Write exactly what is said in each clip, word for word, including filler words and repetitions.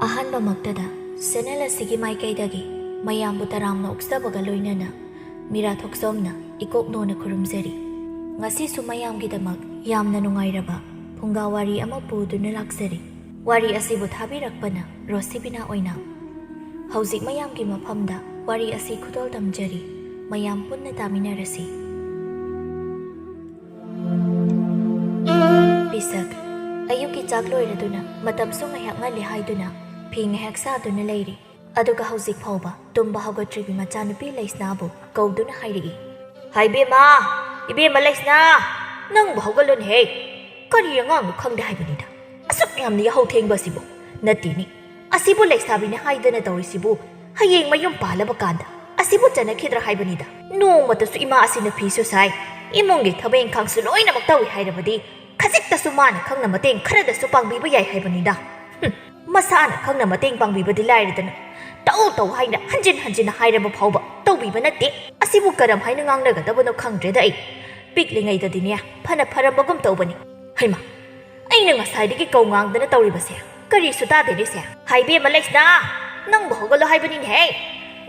ꯑꯍꯥꯟꯕꯃꯛꯇꯗ channel ꯑꯁꯤꯒꯤ ꯃꯥꯏꯀꯩꯗꯒꯤ ꯃꯌꯥꯝꯕꯨ ꯇꯔꯥꯝꯅ ꯑꯣꯛꯆꯕꯒ ꯂꯣꯏꯅꯅ ꯃꯤꯔꯥ ꯊꯣꯛꯆꯣꯝꯅ ꯏꯀꯣꯛ ꯅꯣꯟꯅ ꯈꯨꯔꯨꯝꯖꯔꯤ꯫ ꯉꯁꯤꯁꯨ ꯃꯌꯥꯝꯒꯤꯗꯃꯛ ꯌꯥꯝꯅ ꯅꯨꯡꯉꯥꯏꯔꯕ ꯐꯨꯡꯒꯥ ꯋꯥꯔꯤ ꯑꯃ ꯄꯨꯗꯨꯅ ꯂꯥꯛꯆꯔꯤ꯫ ꯋꯥꯔꯤ ꯑꯁꯤꯕꯨ ꯊꯥꯕꯤꯔꯛꯄꯅ ꯔꯣꯁꯤꯕꯤꯅꯥ ꯑꯣꯏꯅꯥꯝ꯫ ꯍꯧꯖꯤꯛ ꯃꯌꯥꯝꯒꯤ ꯃꯐꯝꯗ ꯋꯥꯔꯤ ꯑꯁꯤ ꯈꯨꯗꯣꯜ ꯇꯝꯖꯔꯤ꯫ ꯃꯌꯥꯝ ꯄꯨꯟꯅ ꯇꯥꯃꯤꯟꯅꯔꯁꯤ꯫ ꯄꯤꯁꯛ꯫ ꯑꯌꯨꯛꯀꯤ ꯆꯥꯛ ꯂꯣꯏꯔꯗꯨꯅ ꯃꯇꯝꯁꯨ ꯉꯥꯏꯍꯥꯛ ꯉꯜꯂꯤ ꯍꯥꯏꯗꯨꯅ ꯐꯤ ꯉꯥꯏꯍꯥꯛ ꯁꯥꯗꯨꯅ ꯂꯩꯔꯤ꯫ ꯑꯗꯨꯒ ꯍꯧꯖꯤꯛ ꯐꯥꯎꯕ ꯇꯨꯝꯕ ꯍꯧꯒꯠꯇ꯭ꯔꯤꯕꯤ ꯃꯆꯥꯅꯨꯄꯤ ꯂꯩꯁꯅꯥꯕꯨ ꯀꯧꯗꯨꯅ ꯍꯥꯏꯔꯛꯏ, "ꯍꯥꯏ ꯏꯕꯦꯝꯃ, ꯏꯕꯦꯝꯃ ꯂꯩꯁꯅꯥ, ꯅꯪꯕꯨ ꯍꯧꯒꯠꯂꯨꯅꯦꯍꯦ꯫ ꯀꯔꯤ ꯑꯉꯥꯡꯅꯣ ꯈꯪꯗꯦ ꯍꯥꯏꯕꯅꯤꯗ꯫ ꯑꯁꯨꯛ ꯌꯥꯝꯅ ꯌꯥꯍꯧ ꯊꯦꯡꯕ ꯑꯁꯤꯕꯨ꯫ ꯅꯠꯇꯦꯅꯦ, ꯑꯁꯤꯕꯨ ꯂꯩꯁꯥꯕꯤꯅꯦ ꯍꯥꯏꯗꯅ ꯇꯧꯔꯤꯁꯤꯕꯨ ꯍꯌꯦꯡ ꯃꯌꯨꯝ ꯄꯥꯜꯂꯕ ꯀꯥꯟꯗ ꯑꯁꯤꯕꯨ ꯆꯟꯅꯈꯤꯗ꯭ꯔꯥ ꯍꯥꯏꯕꯅꯤꯗ꯫ ꯅꯣꯡꯃꯇꯁꯨ ꯏꯃꯥ ꯑꯁꯤꯅ ꯐꯤꯁꯨ ꯁꯥꯏ, ꯏꯃꯨꯡꯒꯤ ꯊꯕꯛ ꯏꯪꯈꯥꯡꯁꯨ ꯂꯣꯏꯅꯃꯛ ꯇꯧꯏ ꯍꯥꯏꯔꯕꯗꯤ ꯈꯖꯤꯛꯇꯁꯨ ꯃꯥꯅ ꯈꯪꯅ ꯃꯇꯦꯡ ꯈꯔꯗꯁꯨ ꯄꯥꯡꯕꯤꯕ ꯌꯥꯏ ꯍꯥꯏꯕꯅꯤꯗ꯫ ꯍꯨꯝ, ꯃꯁꯥꯅ ꯈꯪꯅ ꯃꯇꯦꯡ ꯄꯥꯡꯕꯤꯕꯗꯤ ꯂꯥꯏꯔꯗꯅ ꯇꯧ ꯇꯧ ꯍꯥꯏꯅ ꯍꯟꯖꯤꯟ ꯍꯟꯖꯤꯟꯅ ꯍꯥꯏꯔꯕ ꯐꯥꯎꯕ ꯇꯧꯕꯤꯕ ꯅꯠꯇꯦ꯫ ꯑꯁꯤꯕꯨ ꯀꯔꯝ ꯍꯥꯏꯅ ꯉꯥꯡꯅꯒꯗꯕꯅꯣ ꯈꯪꯗ꯭ꯔꯦꯗ ꯑꯩ꯫ ꯄꯤꯛꯂꯤꯉꯩꯗꯗꯤꯅꯦ ꯐꯅ ꯐꯔꯝꯕꯒꯨꯝ ꯇꯧꯕꯅꯤ꯫ ꯍꯩꯃꯥ, ꯑꯩꯅ ꯉꯁꯥꯏꯗꯒꯤ ꯀꯧ ꯉꯥꯡꯗꯅ ꯇꯧꯔꯤꯕꯁꯦ ꯀꯔꯤꯁꯨ ꯇꯥꯗꯦꯅꯦ ꯁꯦ꯫ ꯍꯥꯏ ꯏꯕꯦꯝꯃ ꯂꯩꯁꯅꯥ, ꯅꯪꯕꯨ ꯍꯧꯒꯠꯂꯣ ꯍꯥꯏꯕꯅꯤꯅꯦꯍꯦ꯫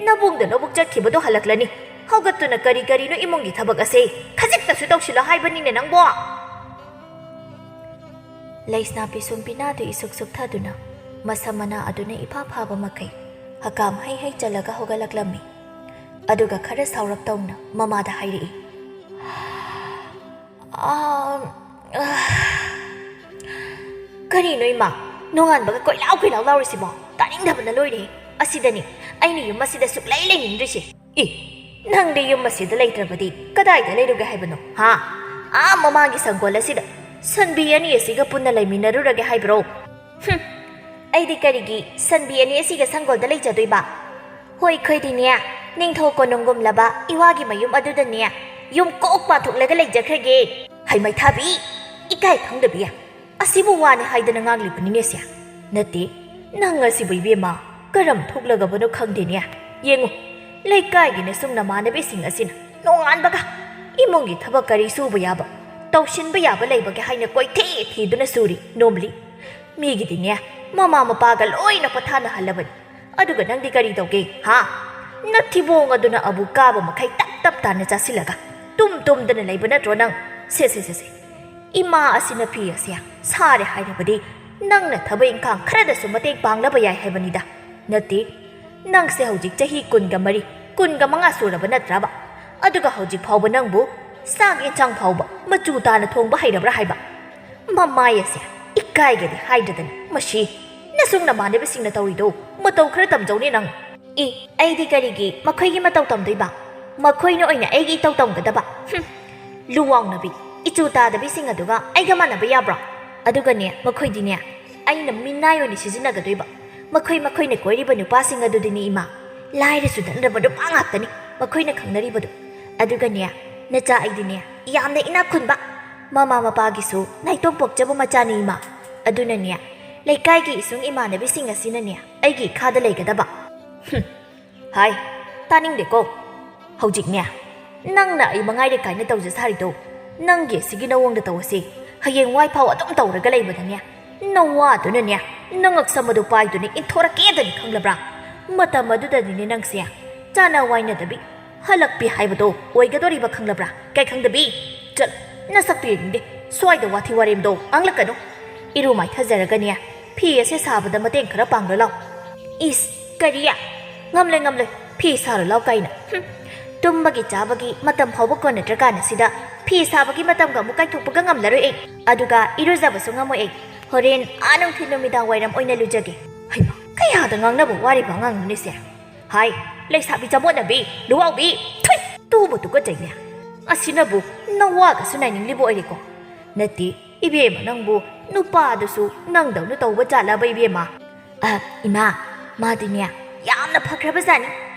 ꯅꯕꯨꯡꯗ ꯂꯧꯕꯨꯛ ꯆꯠꯈꯤꯕꯗꯣ ꯍꯜꯂꯛꯂꯅꯤ꯫ ꯍꯧꯒꯠꯇꯨꯅ ꯀꯔꯤ ꯀꯔꯤꯅꯣ ꯏꯃꯨꯡꯒꯤ ꯊꯕꯛ ꯑꯁꯦ ꯈꯖꯤꯛꯇꯁꯨ ꯇꯧꯁꯤꯜꯂꯣ ꯍꯥꯏꯕꯅꯤꯅꯦ ꯅꯪꯕꯣ꯫ ꯂꯩꯁꯅꯥ ꯄꯤꯁꯨꯝ ꯄꯤꯅꯥꯗꯨ ꯏꯁꯨꯛ ꯁꯨꯛꯊꯗꯨꯅ ꯃꯁꯝ ꯃꯅꯥ ꯑꯗꯨꯅ ꯏꯐꯥ ꯐꯥꯕ ꯃꯈꯩ ꯍꯀꯥꯝ ꯍꯩ ꯍꯩ ꯆꯜꯂꯒ ꯍꯧꯒꯠꯂꯛꯂꯝꯃꯤ꯫ ꯑꯗꯨꯒ ꯈꯔ ꯁꯥꯎꯔꯞ ꯇꯧꯅ ꯃꯃꯥꯗ ꯍꯥꯏꯔꯛꯏ, "ꯑꯥ, ꯑꯥ, ꯀꯔꯤꯅꯣ ꯏꯃꯥ? ꯅꯣꯡꯉꯥꯟꯕꯒ ꯀꯣꯏꯂꯥꯎ ꯀꯣꯏꯂꯥꯎ ꯂꯥꯎꯔꯤꯁꯤꯕꯣ? ꯇꯥꯅꯤꯡꯗꯕꯅ ꯂꯣꯏꯔꯦ꯫ ꯑꯁꯤꯗꯅꯤ ꯑꯩꯅ ꯌꯨꯝ ꯑꯁꯤꯗ ꯁꯨꯛꯂꯩ ꯂꯩꯅꯤꯡꯗ꯭ꯔꯤꯁꯦ꯫ ꯑꯦ, ꯅꯪꯗꯤ ꯌꯨꯝ ꯑꯁꯤꯗ ꯂꯩꯇ꯭ꯔꯕꯗꯤ ꯀꯗꯥꯏꯗ ꯂꯩꯔꯨꯒꯦ ꯍꯥꯏꯕꯅꯣ, ꯍꯥ? ꯑꯥ ꯃꯃꯥꯡꯒꯤ ꯁꯪꯒꯣꯜ ꯑꯁꯤꯗ ꯁꯟꯕꯤ ꯑꯅꯤ ꯑꯁꯤꯒ ꯄꯨꯟꯅ ꯂꯩꯃꯤꯟꯅꯔꯨꯔꯒꯦ ꯍꯥꯏꯕ꯭ꯔꯣ?" "ꯍꯨꯝ, ꯑꯩꯗꯤ ꯀꯔꯤꯒꯤ ꯁꯟꯕꯤ ꯑꯅꯤ ꯑꯁꯤꯒ ꯁꯪꯒꯣꯜꯗ ꯂꯩꯖꯗꯣꯏꯕ? ꯍꯣꯏ, ꯑꯩꯈꯣꯏꯗꯤꯅꯦ, ꯅꯤꯡꯊꯧ ꯀꯣꯅꯨꯡꯒꯨꯝꯂꯕ ꯏꯋꯥꯒꯤ ꯃꯌꯨꯝ ꯑꯗꯨꯗꯅꯦ ꯌꯨꯝ ꯀꯣꯛ ꯄꯥꯊꯣꯛꯂꯒ ꯂꯩꯖꯈ꯭ꯔꯒꯦ꯫ ꯍꯩ ꯃꯩꯊꯥꯕꯤ, ꯏꯀꯥꯏ ꯈꯪꯗꯕꯤ, ꯑꯁꯤꯕꯨ ꯋꯥꯅꯤ ꯍꯥꯏꯗꯅ ꯉꯥꯡꯂꯤꯕꯅꯤꯅꯦ ꯁꯦ꯫ ꯅꯠꯇꯦ, ꯅꯪ ꯑꯁꯤꯕꯨ ꯏꯕꯦꯝꯃ, ꯀꯔꯝ ꯊꯣꯛꯂꯒꯕꯅꯣ ꯈꯪꯗꯦꯅꯦ꯫ ꯌꯦꯡꯉꯨ, ꯂꯩꯀꯥꯏꯒꯤꯅ ꯁꯨꯝ ꯅꯃꯥꯟꯅꯕꯤꯁꯤꯡ ꯑꯁꯤꯅ ꯅꯣꯡꯉꯥꯟꯕꯒ ꯏꯃꯨꯡꯒꯤ ꯊꯕꯛ ꯀꯔꯤ ꯁꯨꯕ ꯌꯥꯕ, ꯇꯧꯁꯤꯟꯕ ꯌꯥꯕ ꯂꯩꯕꯒꯦ ꯍꯥꯏꯅ ꯀꯣꯏꯊꯤ ꯊꯤꯗꯨꯅ ꯁꯨꯔꯤ, ꯅꯣꯝꯂꯤ꯫ ꯃꯤꯒꯤꯗꯤꯅꯦ, ꯃꯃꯥ ꯃꯄꯥꯒ ꯂꯣꯏꯅ ꯄꯣꯊꯥꯅꯍꯜꯂꯕꯅꯤ꯫ ꯑꯗꯨꯒ ꯅꯪꯗꯤ ꯀꯔꯤ ꯇꯧꯒꯦ, ꯍꯥ? ꯅꯊꯤꯕꯣꯡ ꯑꯗꯨꯅ ꯑꯕꯨ ꯀꯥꯕ ꯃꯈꯩ ꯇꯞ ꯇꯞ ꯇꯥꯅ ꯆꯥꯁꯤꯜꯂꯒ ꯇꯨꯝ ꯇꯨꯝꯗꯅ ꯂꯩꯕ ꯅꯠꯇ꯭ꯔꯣ ꯅꯪ? ꯁꯦ, ꯁꯦ, ꯁꯦ, ꯁꯦ꯫ ꯏꯃꯥ ꯑꯁꯤꯅ ꯐꯤ ꯑꯁꯦ ꯁꯥꯔꯦ ꯍꯥꯏꯔꯕꯗꯤ ꯅꯪꯅ ꯊꯕꯛ ꯏꯪꯈꯥꯡ ꯈꯔꯗꯁꯨ ꯃꯇꯦꯡ ꯄꯥꯡꯂꯕ ꯌꯥꯏ ꯍꯥꯏꯕꯅꯤꯗ꯫ ꯅꯠꯇꯦ, ꯅꯪꯁꯦ ꯍꯧꯖꯤꯛ ꯆꯍꯤ ꯀꯨꯟꯒ ꯃꯔꯤ, ꯀꯨꯟꯒ ꯃꯉꯥ ꯁꯨꯔꯕ ꯅꯠꯇ꯭ꯔꯕ? ꯑꯗꯨꯒ ꯍꯧꯖꯤꯛ ꯐꯥꯎꯕ ꯅꯪꯕꯨ ꯆꯥꯛ ꯌꯦꯟꯁꯥꯡ ꯐꯥꯎꯕ ꯃꯆꯨ ꯇꯥꯅ ꯊꯣꯡꯕ ꯍꯩꯔꯕ꯭ꯔꯥ ꯍꯥꯏꯕ? ꯃꯃꯥꯏ ꯑꯁꯦ ꯏꯀꯥꯏꯒꯗꯤ ꯍꯥꯏꯗ꯭ꯔꯗꯅ ꯃꯁꯤ ꯅꯁꯨꯡ ꯅꯃꯥꯟꯅꯕꯁꯤꯡꯅ ꯇꯧꯔꯤꯗꯣ ꯃꯇꯧ ꯈꯔ ꯇꯝꯖꯧꯅꯦ ꯅꯪ꯫ ꯏ, ꯑꯩꯗꯤ ꯀꯔꯤꯒꯤ ꯃꯈꯣꯏꯒꯤ ꯃꯇꯧ ꯇꯝꯗꯣꯏꯕ? ꯃꯈꯣꯏꯅ ꯑꯣꯏꯅ ꯑꯩꯒꯤ ꯏꯇꯧ ꯇꯝꯒꯗꯕ? ꯍꯨꯝ, ꯂꯨꯋꯥꯎꯅꯕꯤ, ꯏꯆꯨ ꯇꯥꯗꯕꯤꯁꯤꯡ ꯑꯗꯨꯒ ꯑꯩꯒ ꯃꯥꯟꯅꯕ ꯌꯥꯕ꯭ꯔꯣ? ꯑꯗꯨꯒꯅꯦ, ꯃꯈꯣꯏꯗꯤꯅꯦ, ꯑꯩꯅ ꯃꯤꯅꯥꯏ ꯑꯣꯏꯅ ꯁꯤꯖꯤꯟꯅꯒꯗꯣꯏꯕ꯫ ꯃꯈꯣꯏ ꯃꯈꯣꯏꯅ ꯀꯣꯏꯔꯤꯕ ꯅꯨꯄꯥꯁꯤꯡ ꯑꯗꯨꯗꯤꯅꯦ ꯏꯃꯥ, ꯂꯥꯏꯔꯁꯨ ꯅꯠꯇ꯭ꯔꯕ ꯅꯨꯄꯥ ꯉꯥꯛꯇꯅꯤ ꯃꯈꯣꯏꯅ ꯈꯪꯅꯔꯤꯕꯗꯣ꯫ ꯑꯗꯨꯒꯅꯦ, ꯅꯆꯥ ꯑꯩꯗꯤꯅꯦ, ꯌꯥꯝꯅ ꯏꯅꯥꯛ ꯈꯨꯟꯕ, ꯃꯃꯥ ꯃꯄꯥꯒꯤꯁꯨ ꯅꯥꯏꯇꯣꯝ ꯄꯣꯛꯆꯕ ꯃꯆꯥꯅꯤ ꯏꯃꯥ꯫ ꯑꯗꯨꯅꯅꯦ, ꯂꯩꯀꯥꯏꯒꯤ ꯏꯁꯨꯡ ꯏꯃꯥꯟꯅꯕꯤꯁꯤꯡ ꯑꯁꯤꯅꯅꯦ ꯑꯩꯒꯤ ꯏꯈꯥꯗ ꯂꯩꯒꯗꯕ꯫ ꯍꯨꯝ, ꯍꯥꯏ, ꯇꯥꯅꯤꯡꯗꯦꯀꯣ꯫ ꯍꯧꯖꯤꯛꯅꯦ, ꯅꯪꯅ ꯑꯩ ꯃꯉꯥꯏꯔꯦ ꯀꯥꯏꯅ ꯇꯧꯖ ꯁꯥꯔꯤꯗꯣ, ꯅꯪꯒꯤ ꯑꯁꯤꯒꯤ ꯅꯑꯣꯡꯗ ꯇꯧ ꯑꯁꯤ ꯍꯌꯦꯡꯋꯥꯏ ꯐꯥꯎ ꯑꯗꯨꯝ ꯇꯧꯔꯒ ꯂꯩꯕꯗꯅꯦ, ꯅꯋꯥꯗꯨꯅꯅꯦ, ꯅꯉꯛꯁꯝ ꯑꯗꯨ ꯄꯥꯏꯗꯨꯅ ꯏꯟꯊꯣꯔꯛꯀꯦꯗꯅꯤ ꯈꯪꯂꯕ꯭ꯔꯥ? ꯃꯇꯝ ꯑꯗꯨꯗꯗꯤꯅꯦ ꯅꯪꯁꯦ ꯆꯥꯅ ꯋꯥꯏꯅꯗꯕꯤ ꯍꯜꯂꯛꯄꯤ ꯍꯥꯏꯕꯗꯣ ꯑꯣꯏꯒꯗꯣꯔꯤꯕ ꯈꯪꯂꯕ꯭ꯔꯥ? ꯀꯩ ꯈꯪꯗꯕꯤ? ꯆꯠ, ꯅꯁꯛꯇꯨ ꯌꯦꯡꯅꯤꯡꯗꯦ꯫ ꯁ꯭ꯋꯥꯏꯗ ꯋꯥꯊꯤ ꯋꯥꯔꯦꯝꯗꯣ ꯉꯥꯡꯂꯛꯀꯅꯨ꯫ ꯏꯔꯨ ꯃꯥꯏꯊꯖꯔꯒꯅꯦ, ꯐꯤ ꯑꯁꯦ ꯁꯥꯕꯗ ꯃꯇꯦꯡ ꯈꯔ ꯄꯥꯡꯂꯣ ꯂꯥꯎ꯫ ꯏꯁ, ꯀꯔꯤ? ꯉꯝꯂꯣꯏ, ꯉꯝꯂꯣꯏ, ꯐꯤ ꯁꯥꯔꯨ ꯂꯥꯎ ꯀꯥꯏꯅ꯫ ꯍꯨꯝ, ꯇꯨꯝꯕꯒꯤ ꯆꯥꯕꯒꯤ ꯃꯇꯝ ꯐꯥꯎꯕ ꯀꯣꯟꯅꯗ꯭ꯔꯀꯥꯟ ꯑꯁꯤꯗ ꯐꯤ ꯁꯥꯕꯒꯤ ꯃꯇꯝꯒ ꯑꯃꯨꯛ ꯀꯥꯏꯊꯣꯛꯄꯒ ꯉꯝꯂꯔꯣꯏ ꯑꯩ꯫ ꯑꯗꯨꯒ ꯏꯔꯨꯖꯕꯁꯨ ꯉꯝꯃꯣꯏ ꯑꯩ꯫ ꯍꯣꯔꯦꯟ ꯑꯥ ꯅꯨꯡꯊꯤꯜ ꯅꯨꯃꯤꯗꯥꯡ ꯋꯥꯏꯔꯝ ꯑꯣꯏꯅ ꯂꯨꯖꯒꯦ꯫ ꯍꯩꯃꯥ, ꯀꯌꯥꯗ ꯉꯥꯡꯅꯕ ꯋꯥꯔꯤꯕ ꯑꯉꯥꯡꯅꯣꯅꯦꯁꯦ? ꯍꯥꯏ, ꯂꯩꯁꯥꯕꯤ ꯆꯃꯣꯠꯅꯕꯤ, ꯂꯨꯋꯥꯎꯕꯤ, ꯊꯨꯏ! ꯇꯨꯕꯨ ꯇꯨꯀꯠꯆꯩꯅꯦ꯫ ꯑꯁꯤꯅꯕꯨ ꯅꯋꯥꯒꯁꯨ ꯅꯥꯏꯅꯤꯡꯂꯤꯕ ꯑꯣꯏꯔꯦꯀꯣ꯫ ꯅꯠꯇꯦ, ꯏꯕꯦꯝꯃ ꯅꯪꯕꯨ ꯅꯨꯄꯥꯗꯨꯁꯨ ꯅꯪꯗꯧꯅ ꯇꯧꯕ ꯖꯥꯠꯂꯕ ꯏꯕꯦꯝꯃ? ꯑ, ꯏꯃꯥ, ꯃꯥꯗꯤꯅꯦ ꯌꯥꯝꯅ ꯐꯈ꯭ꯔꯕꯖꯥꯠꯅꯤ꯫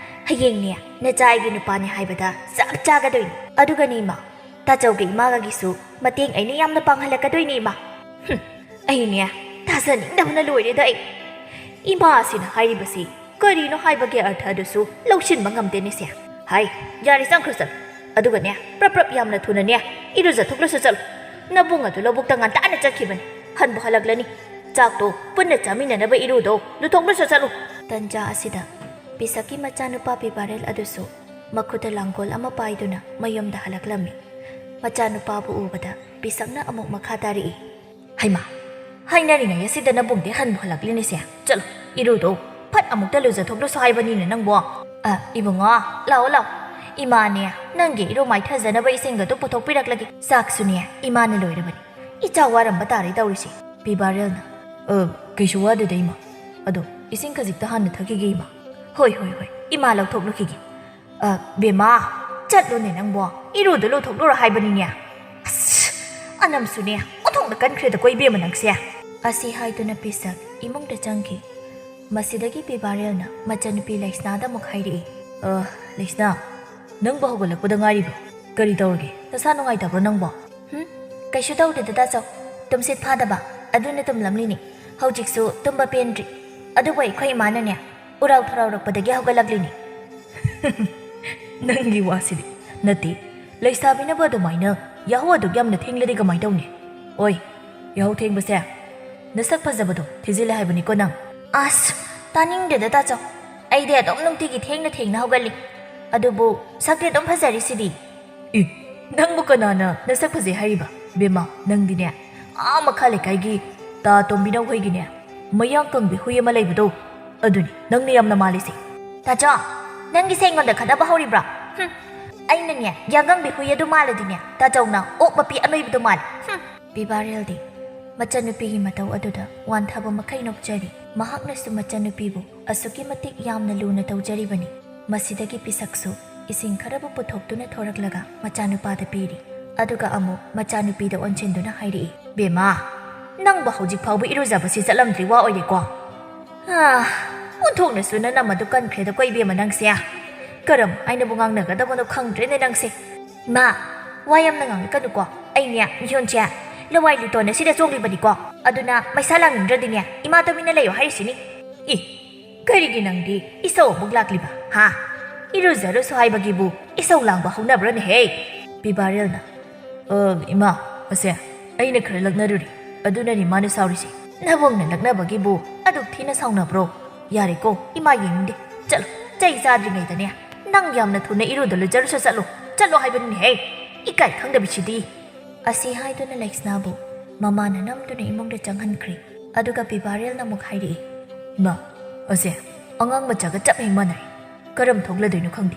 ꯍꯌꯦꯡꯅꯦ ꯅꯆꯥ ꯑꯩꯒꯤ ꯅꯨꯄꯥꯅꯦ ꯍꯥꯏꯕꯗ ꯆꯞ ꯆꯥꯒꯗꯣꯏꯅꯤ꯫ ꯑꯗꯨꯒꯅꯦ ꯏꯃꯥ, ꯇꯥꯆꯧꯒꯤ ꯏꯃꯥꯒꯒꯤꯁꯨ ꯃꯇꯦꯡ ꯑꯩꯅ ꯌꯥꯝꯅ ꯄꯥꯡꯍꯜꯂꯛꯀꯗꯣꯏꯅꯦ ꯏꯃꯥ꯫ ꯍꯨꯝ, ꯑꯩꯅꯦ ꯇꯥꯖꯅꯤꯡꯗꯕꯅ ꯂꯣꯏꯔꯦꯗ ꯑꯩ꯫ ꯏꯃꯥ ꯑꯁꯤꯅ ꯍꯥꯏꯔꯤꯕꯁꯤ ꯀꯔꯤꯅꯣ ꯍꯥꯏꯕꯒꯤ ꯑꯔꯊ ꯑꯗꯨꯁꯨ ꯂꯧꯁꯤꯟꯕ ꯉꯝꯗꯦꯅꯦꯁꯦ꯫ ꯍꯥꯏ, ꯌꯥꯔꯦ, ꯆꯪꯈ꯭ꯔꯣ ꯆꯠꯂꯣ꯫ ꯑꯗꯨꯒꯅꯦ, ꯄ꯭ꯔꯞ ꯄ꯭ꯔꯞ ꯌꯥꯝꯅ ꯊꯨꯅꯅꯦ ꯏꯔꯨꯖꯊꯣꯛꯂꯁꯨ ꯆꯠꯂꯣ꯫ ꯅꯕꯨꯡ ꯑꯗꯨ ꯂꯧꯕꯨꯛꯇ ꯉꯟꯇꯥꯅ ꯆꯠꯈꯤꯕꯅꯤ꯫ ꯍꯟꯕꯨ ꯍꯜꯂꯛꯂꯅꯤ꯫ ꯆꯥꯛꯇꯣ ꯄꯨꯟꯅ ꯆꯥꯃꯤꯟꯅꯅꯕ ꯏꯔꯨꯗꯣ ꯂꯨꯊꯣꯛꯂꯨꯁꯣ ꯆꯠꯂꯨ꯫ ꯇꯟꯖꯥ ꯑꯁꯤꯗ ꯄꯤꯁꯛꯀꯤ ꯃꯆꯥꯅꯨꯄꯥ ꯄꯤꯕꯥꯔꯦꯜ ꯑꯗꯨꯁꯨ ꯃꯈꯨꯠꯇ ꯂꯥꯡꯒꯣꯜ ꯑꯃ ꯄꯥꯏꯗꯨꯅ ꯃꯌꯨꯝꯗ ꯍꯜꯂꯛꯂꯝꯃꯤ꯫ ꯃꯆꯥꯅꯨꯄꯥꯕꯨ ꯎꯕꯗ ꯄꯤꯁꯛꯅ ꯑꯃꯨꯛ ꯃꯈꯥ ꯇꯥꯔꯛꯏ꯫ ꯍꯩꯃꯥ, ꯍꯥꯏꯅꯔꯤꯉꯩ ꯑꯁꯤꯗ ꯅꯕꯨꯡꯗꯤ ꯍꯟꯕꯨ ꯍꯜꯂꯛꯂꯤꯅꯦꯁꯦ꯫ ꯆꯠꯂꯣ, ꯏꯔꯨꯗꯣ ꯐꯠ ꯑꯃꯨꯛꯇ ꯂꯨꯖꯊꯣꯛꯂꯨꯁꯣ ꯍꯥꯏꯕꯅꯤꯅꯦ ꯅꯪꯕꯣ꯫ ꯑ, ꯏꯕꯨꯡꯉꯣ, ꯂꯥꯛꯑꯣ, ꯂꯥꯛꯑꯣ꯫ ꯏꯃꯥꯅꯦ, ꯅꯪꯒꯤ ꯏꯔꯨ ꯃꯥꯏꯊꯖꯅꯕ ꯏꯁꯤꯡꯒꯗꯨ ꯄꯨꯊꯣꯛꯄꯤꯔꯛꯂꯒꯦ꯫ ꯆꯥꯛꯁꯨꯅꯦ, ꯏꯃꯥꯅ ꯂꯣꯏꯔꯕꯅꯤ꯫ ꯏꯆꯥ ꯋꯥꯔꯝꯕ ꯇꯥꯔꯦ ꯇꯧꯔꯤꯁꯦ꯫ ꯄꯤꯕꯥꯔꯦꯜꯅ, "ꯑ, ꯀꯩꯁꯨ ꯋꯥꯗꯦꯗ, ꯏꯃꯥ꯫ ꯑꯗꯣ ꯏꯁꯤꯡ ꯈꯖꯤꯛꯇ ꯍꯥꯟꯅ ꯊꯛꯈꯤꯒꯦ, ꯏꯃꯥ꯫ ꯍꯣꯏ, ꯍꯣꯏ, ꯍꯣꯏ, ꯏꯃꯥ ꯂꯧꯊꯣꯛꯂꯨꯈꯤꯒꯦ꯫ ꯑ, ꯕꯦꯝꯃ, ꯆꯠꯂꯨꯅꯦ ꯅꯪꯕꯣ꯫ ꯏꯔꯨꯗꯣ ꯂꯨꯊꯣꯛꯂꯨꯔꯣ ꯍꯥꯏꯕꯅꯤꯅꯦ꯫ ꯑꯁ, ꯑꯅꯝꯁꯨꯅꯦ, ꯑꯣꯟꯊꯣꯛꯅ ꯀꯟꯈ꯭ꯔꯦꯗꯀꯣ ꯏꯕꯦꯝꯃ ꯅꯪꯁꯦ"꯫ ꯑꯁꯤ ꯍꯥꯏꯗꯨꯅ ꯄꯤꯁꯛ ꯏꯃꯨꯡꯗ ꯆꯪꯈꯤ꯫ ꯃꯁꯤꯗꯒꯤ ꯄꯤꯕꯥꯔꯦꯜꯅ ꯃꯆꯟꯅꯨꯄꯤ ꯂꯩꯁꯅꯥꯗ ꯑꯃꯨꯛ ꯍꯥꯏꯔꯛꯏ꯫ "ꯑ, ꯂꯩꯁꯅꯥ, ꯅꯪꯕꯨ ꯍꯧꯒꯠꯂꯛꯄꯗ ꯉꯥꯏꯔꯤꯕ꯭ꯔꯣ? ꯀꯔꯤ ꯇꯧꯔꯒꯦ? ꯅꯁꯥ ꯅꯨꯡꯉꯥꯏꯇꯕ꯭ꯔꯣ ꯅꯪꯕꯣ?" "ꯍꯨꯝ, ꯀꯩꯁꯨ ꯇꯧꯗꯦꯗ ꯇꯥꯆꯧ꯫ ꯇꯨꯝꯁꯤꯠ ꯐꯥꯗꯕ, ꯑꯗꯨꯅ ꯇꯨꯝꯂꯝꯂꯤꯅꯤ꯫ ꯍꯧꯖꯤꯛꯁꯨ ꯇꯨꯝꯕ ꯄꯦꯟꯗ꯭ꯔꯤ꯫ ꯑꯗꯨꯕꯨ ꯑꯩꯈꯣꯏ ꯏꯃꯥꯅꯅꯦ, ꯎꯔꯥꯎ ꯊꯔꯥꯎꯔꯛꯄꯗꯒꯤ ꯍꯧꯒꯠꯂꯛꯂꯤꯅꯤ"꯫ "ꯅꯪꯒꯤ ꯋꯥꯁꯤꯗꯤ꯫ ꯅꯠꯇꯦ, ꯂꯩꯁꯥꯕꯤꯅꯕꯨ ꯑꯗꯨꯃꯥꯏꯅ ꯌꯥꯍꯧ ꯑꯗꯨꯛ ꯌꯥꯝꯅ ꯊꯦꯡꯂꯗꯤ ꯀꯃꯥꯏ ꯇꯧꯅꯤ? ꯑꯣꯏ, ꯌꯥꯍꯧ ꯊꯦꯡꯕꯁꯦ ꯅꯁꯛ ꯐꯖꯕꯗꯣ ꯊꯤꯖꯤꯜꯂꯦ ꯍꯥꯏꯕꯅꯤꯀꯣ ꯅꯪ"꯫ "ꯑꯁ, ꯇꯥꯅꯤꯡꯗꯦꯗ ꯇꯥꯆꯧ꯫ ꯑꯩꯗꯤ ꯑꯗꯨꯝ ꯅꯨꯡꯇꯤꯒꯤ ꯊꯦꯡꯅ ꯊꯦꯡꯅ ꯍꯧꯒꯠꯂꯤ꯫ ꯑꯗꯨꯕꯨ ꯁꯛꯇꯤ ꯑꯗꯨꯝ ꯐꯖꯔꯤꯁꯤꯗꯤ"꯫ "ꯏ, ꯅꯪꯕꯨ ꯀꯅꯥꯅ ꯅꯁꯛ ꯐꯖꯩ ꯍꯥꯏꯔꯤꯕ? ꯕꯦꯝꯃ, ꯅꯪꯗꯤꯅꯦ, ꯑꯥ ꯃꯈꯥ ꯂꯩꯀꯥꯏꯒꯤ ꯇꯥ ꯇꯣꯝꯕꯤꯅꯧ ꯍꯣꯏꯒꯤꯅꯦ, ꯃꯌꯥꯡ ꯀꯪꯕꯤ ꯍꯨꯏ ꯑꯃ ꯂꯩꯕꯗꯣ, ꯑꯗꯨꯅꯤ ꯅꯪꯅ ꯌꯥꯝꯅ ꯃꯥꯜꯂꯤꯁꯦ"꯫ "ꯇꯥꯆꯧ, ꯅꯪꯒꯤꯁꯦ ꯑꯩꯉꯣꯟꯗ ꯈꯠꯅꯕ ꯍꯧꯔꯤꯕ꯭ꯔꯣ? ꯍꯨꯝ, ꯑꯩꯅꯅꯦ, ꯌꯥꯒꯪꯕꯤ ꯍꯨꯏ ꯑꯗꯨ ꯃꯥꯜꯂꯗꯤꯅꯦ, ꯇꯥꯆꯧꯅ ꯑꯣꯛ ꯃꯄꯤ ꯑꯅꯣꯏꯕꯗꯨ ꯃꯥꯜꯂꯤ꯫ ꯍꯨꯝ"꯫ ꯄꯤꯕꯥꯔꯦꯜꯗꯤ ꯃꯆꯟꯅꯨꯄꯤꯒꯤ ꯃꯇꯧ ꯑꯗꯨꯗ ꯋꯥꯟꯊꯕ ꯃꯈꯩ ꯅꯣꯛꯆꯔꯤ꯫ ꯃꯍꯥꯛꯅꯁꯨ ꯃꯆꯟꯅꯨꯄꯤꯕꯨ ꯑꯁꯨꯛꯀꯤ ꯃꯇꯤꯛ ꯌꯥꯝꯅ ꯂꯨꯅ ꯇꯧꯖꯔꯤꯕꯅꯤ꯫ ꯃꯁꯤꯗꯒꯤ ꯄꯤꯁꯛꯁꯨ ꯏꯁꯤꯡ ꯈꯔꯕꯨ ꯄꯨꯊꯣꯛꯇꯨꯅ ꯊꯣꯔꯛꯂꯒ ꯃꯆꯥꯅꯨꯄꯥꯗ ꯄꯤꯔꯤ꯫ ꯑꯗꯨꯒ ꯑꯃꯨꯛ ꯃꯆꯥꯅꯨꯄꯤꯗ ꯑꯣꯟꯁꯤꯟꯗꯨꯅ ꯍꯥꯏꯔꯛꯏ, "ꯕꯦꯝꯃ, ꯅꯪꯕꯨ ꯍꯧꯖꯤꯛ ꯐꯥꯎꯕ ꯏꯔꯨꯖꯕꯁꯤ ꯆꯠꯂꯝꯗ꯭ꯔꯤ ꯋꯥ ꯑꯣꯏꯔꯦꯀꯣ"꯫ ꯑꯥ, ꯑꯣꯟꯊꯣꯛꯅꯁꯨ ꯅꯅꯝ ꯑꯗꯨ ꯀꯟꯈ꯭ꯔꯦꯗꯀꯣ ꯏꯕꯦꯝꯃ ꯅꯪꯁꯦ꯫ ꯀꯔꯝ ꯍꯥꯏꯅꯕꯨ ꯉꯥꯡꯅꯒꯗꯕꯅꯣ ꯈꯪꯗ꯭ꯔꯦꯅꯦ ꯅꯪꯁꯦ꯫ ꯏꯃꯥ, ꯋꯥ ꯌꯥꯝꯅ ꯉꯥꯡꯂꯛꯀꯅꯨꯀꯣ꯫ ꯑꯩꯅꯦ, ꯃꯤꯍꯣꯟꯁꯦ, ꯂꯋꯥꯏ ꯂꯨꯇꯣꯟ ꯑꯁꯤꯗ ꯆꯣꯡꯂꯤꯕꯅꯤꯀꯣ꯫ ꯑꯗꯨꯅ ꯃꯩꯁꯥ ꯂꯥꯡꯅꯤꯡꯗ꯭ꯔꯗꯤꯅꯦ, ꯏꯃꯥ ꯇꯨꯃꯤꯟꯅ ꯂꯩꯌꯣ ꯍꯥꯏꯔꯤꯁꯤꯅꯤ꯫ ꯏ, ꯀꯔꯤꯒꯤ ꯅꯪꯗꯤ ꯏꯁꯧ ꯑꯃꯨꯛ ꯂꯥꯛꯂꯤꯕ, ꯍꯥ? ꯏꯔꯨꯖꯔꯨꯁꯨ ꯍꯥꯏꯕꯒꯤꯕꯨ ꯏꯁꯧ ꯂꯥꯡꯕ ꯍꯧꯅꯕ꯭ꯔꯅꯦꯍꯦ? ꯄꯤꯕꯥꯔꯦꯜꯅ, "ꯑ, ꯏꯃꯥ, ꯑꯁꯦ, ꯑꯩꯅ ꯈꯔ ꯂꯛꯅꯔꯨꯔꯦ꯫ ꯑꯗꯨꯅꯅꯤ ꯃꯥꯅ ꯁꯥꯎꯔꯤꯁꯦ"꯫ ꯅꯕꯨꯡꯅ ꯂꯛꯅꯕꯒꯤꯕꯨ ꯑꯗꯨꯛ ꯊꯤꯅ ꯁꯥꯎꯅꯕ꯭ꯔꯣ? ꯌꯥꯔꯦꯀꯣ, ꯏꯃꯥ ꯌꯦꯡꯅꯤꯡꯗꯦ꯫ ꯆꯠꯂꯣ, ꯆꯩ ꯆꯥꯗ꯭ꯔꯤꯉꯩꯗꯅꯦ ꯅꯪ ꯌꯥꯝꯅ ꯊꯨꯅ ꯏꯔꯨꯗ ꯂꯨꯖꯔꯨꯁ ꯆꯠꯂꯣ꯫ ꯆꯠꯂꯣ ꯍꯥꯏꯕꯅꯤꯅꯦꯍꯦ꯫ ꯏꯀꯥꯏ ꯈꯪꯗꯕꯤꯁꯤꯗꯤ꯫ ꯑꯁꯤ ꯍꯥꯏꯗꯨꯅ ꯂꯩꯁꯅꯥꯕꯨ ꯃꯃꯥꯅ ꯅꯝꯗꯨꯅ ꯏꯃꯨꯡꯗ ꯆꯪꯍꯟꯈ꯭ꯔꯦ꯫ ꯑꯗꯨꯒ ꯕꯤꯕꯥꯔꯦꯜꯅ ꯑꯃꯨꯛ ꯍꯥꯏꯔꯛꯏ, "ꯏꯃꯥ, ꯑꯁꯦ ꯑꯉꯥꯡ ꯃꯆꯥꯒ ꯆꯞ ꯍꯦꯛ ꯃꯥꯟꯅꯔꯦ꯫ ꯀꯔꯝ ꯊꯣꯛꯂꯗꯣꯏꯅꯣ ꯈꯪꯗꯦ꯫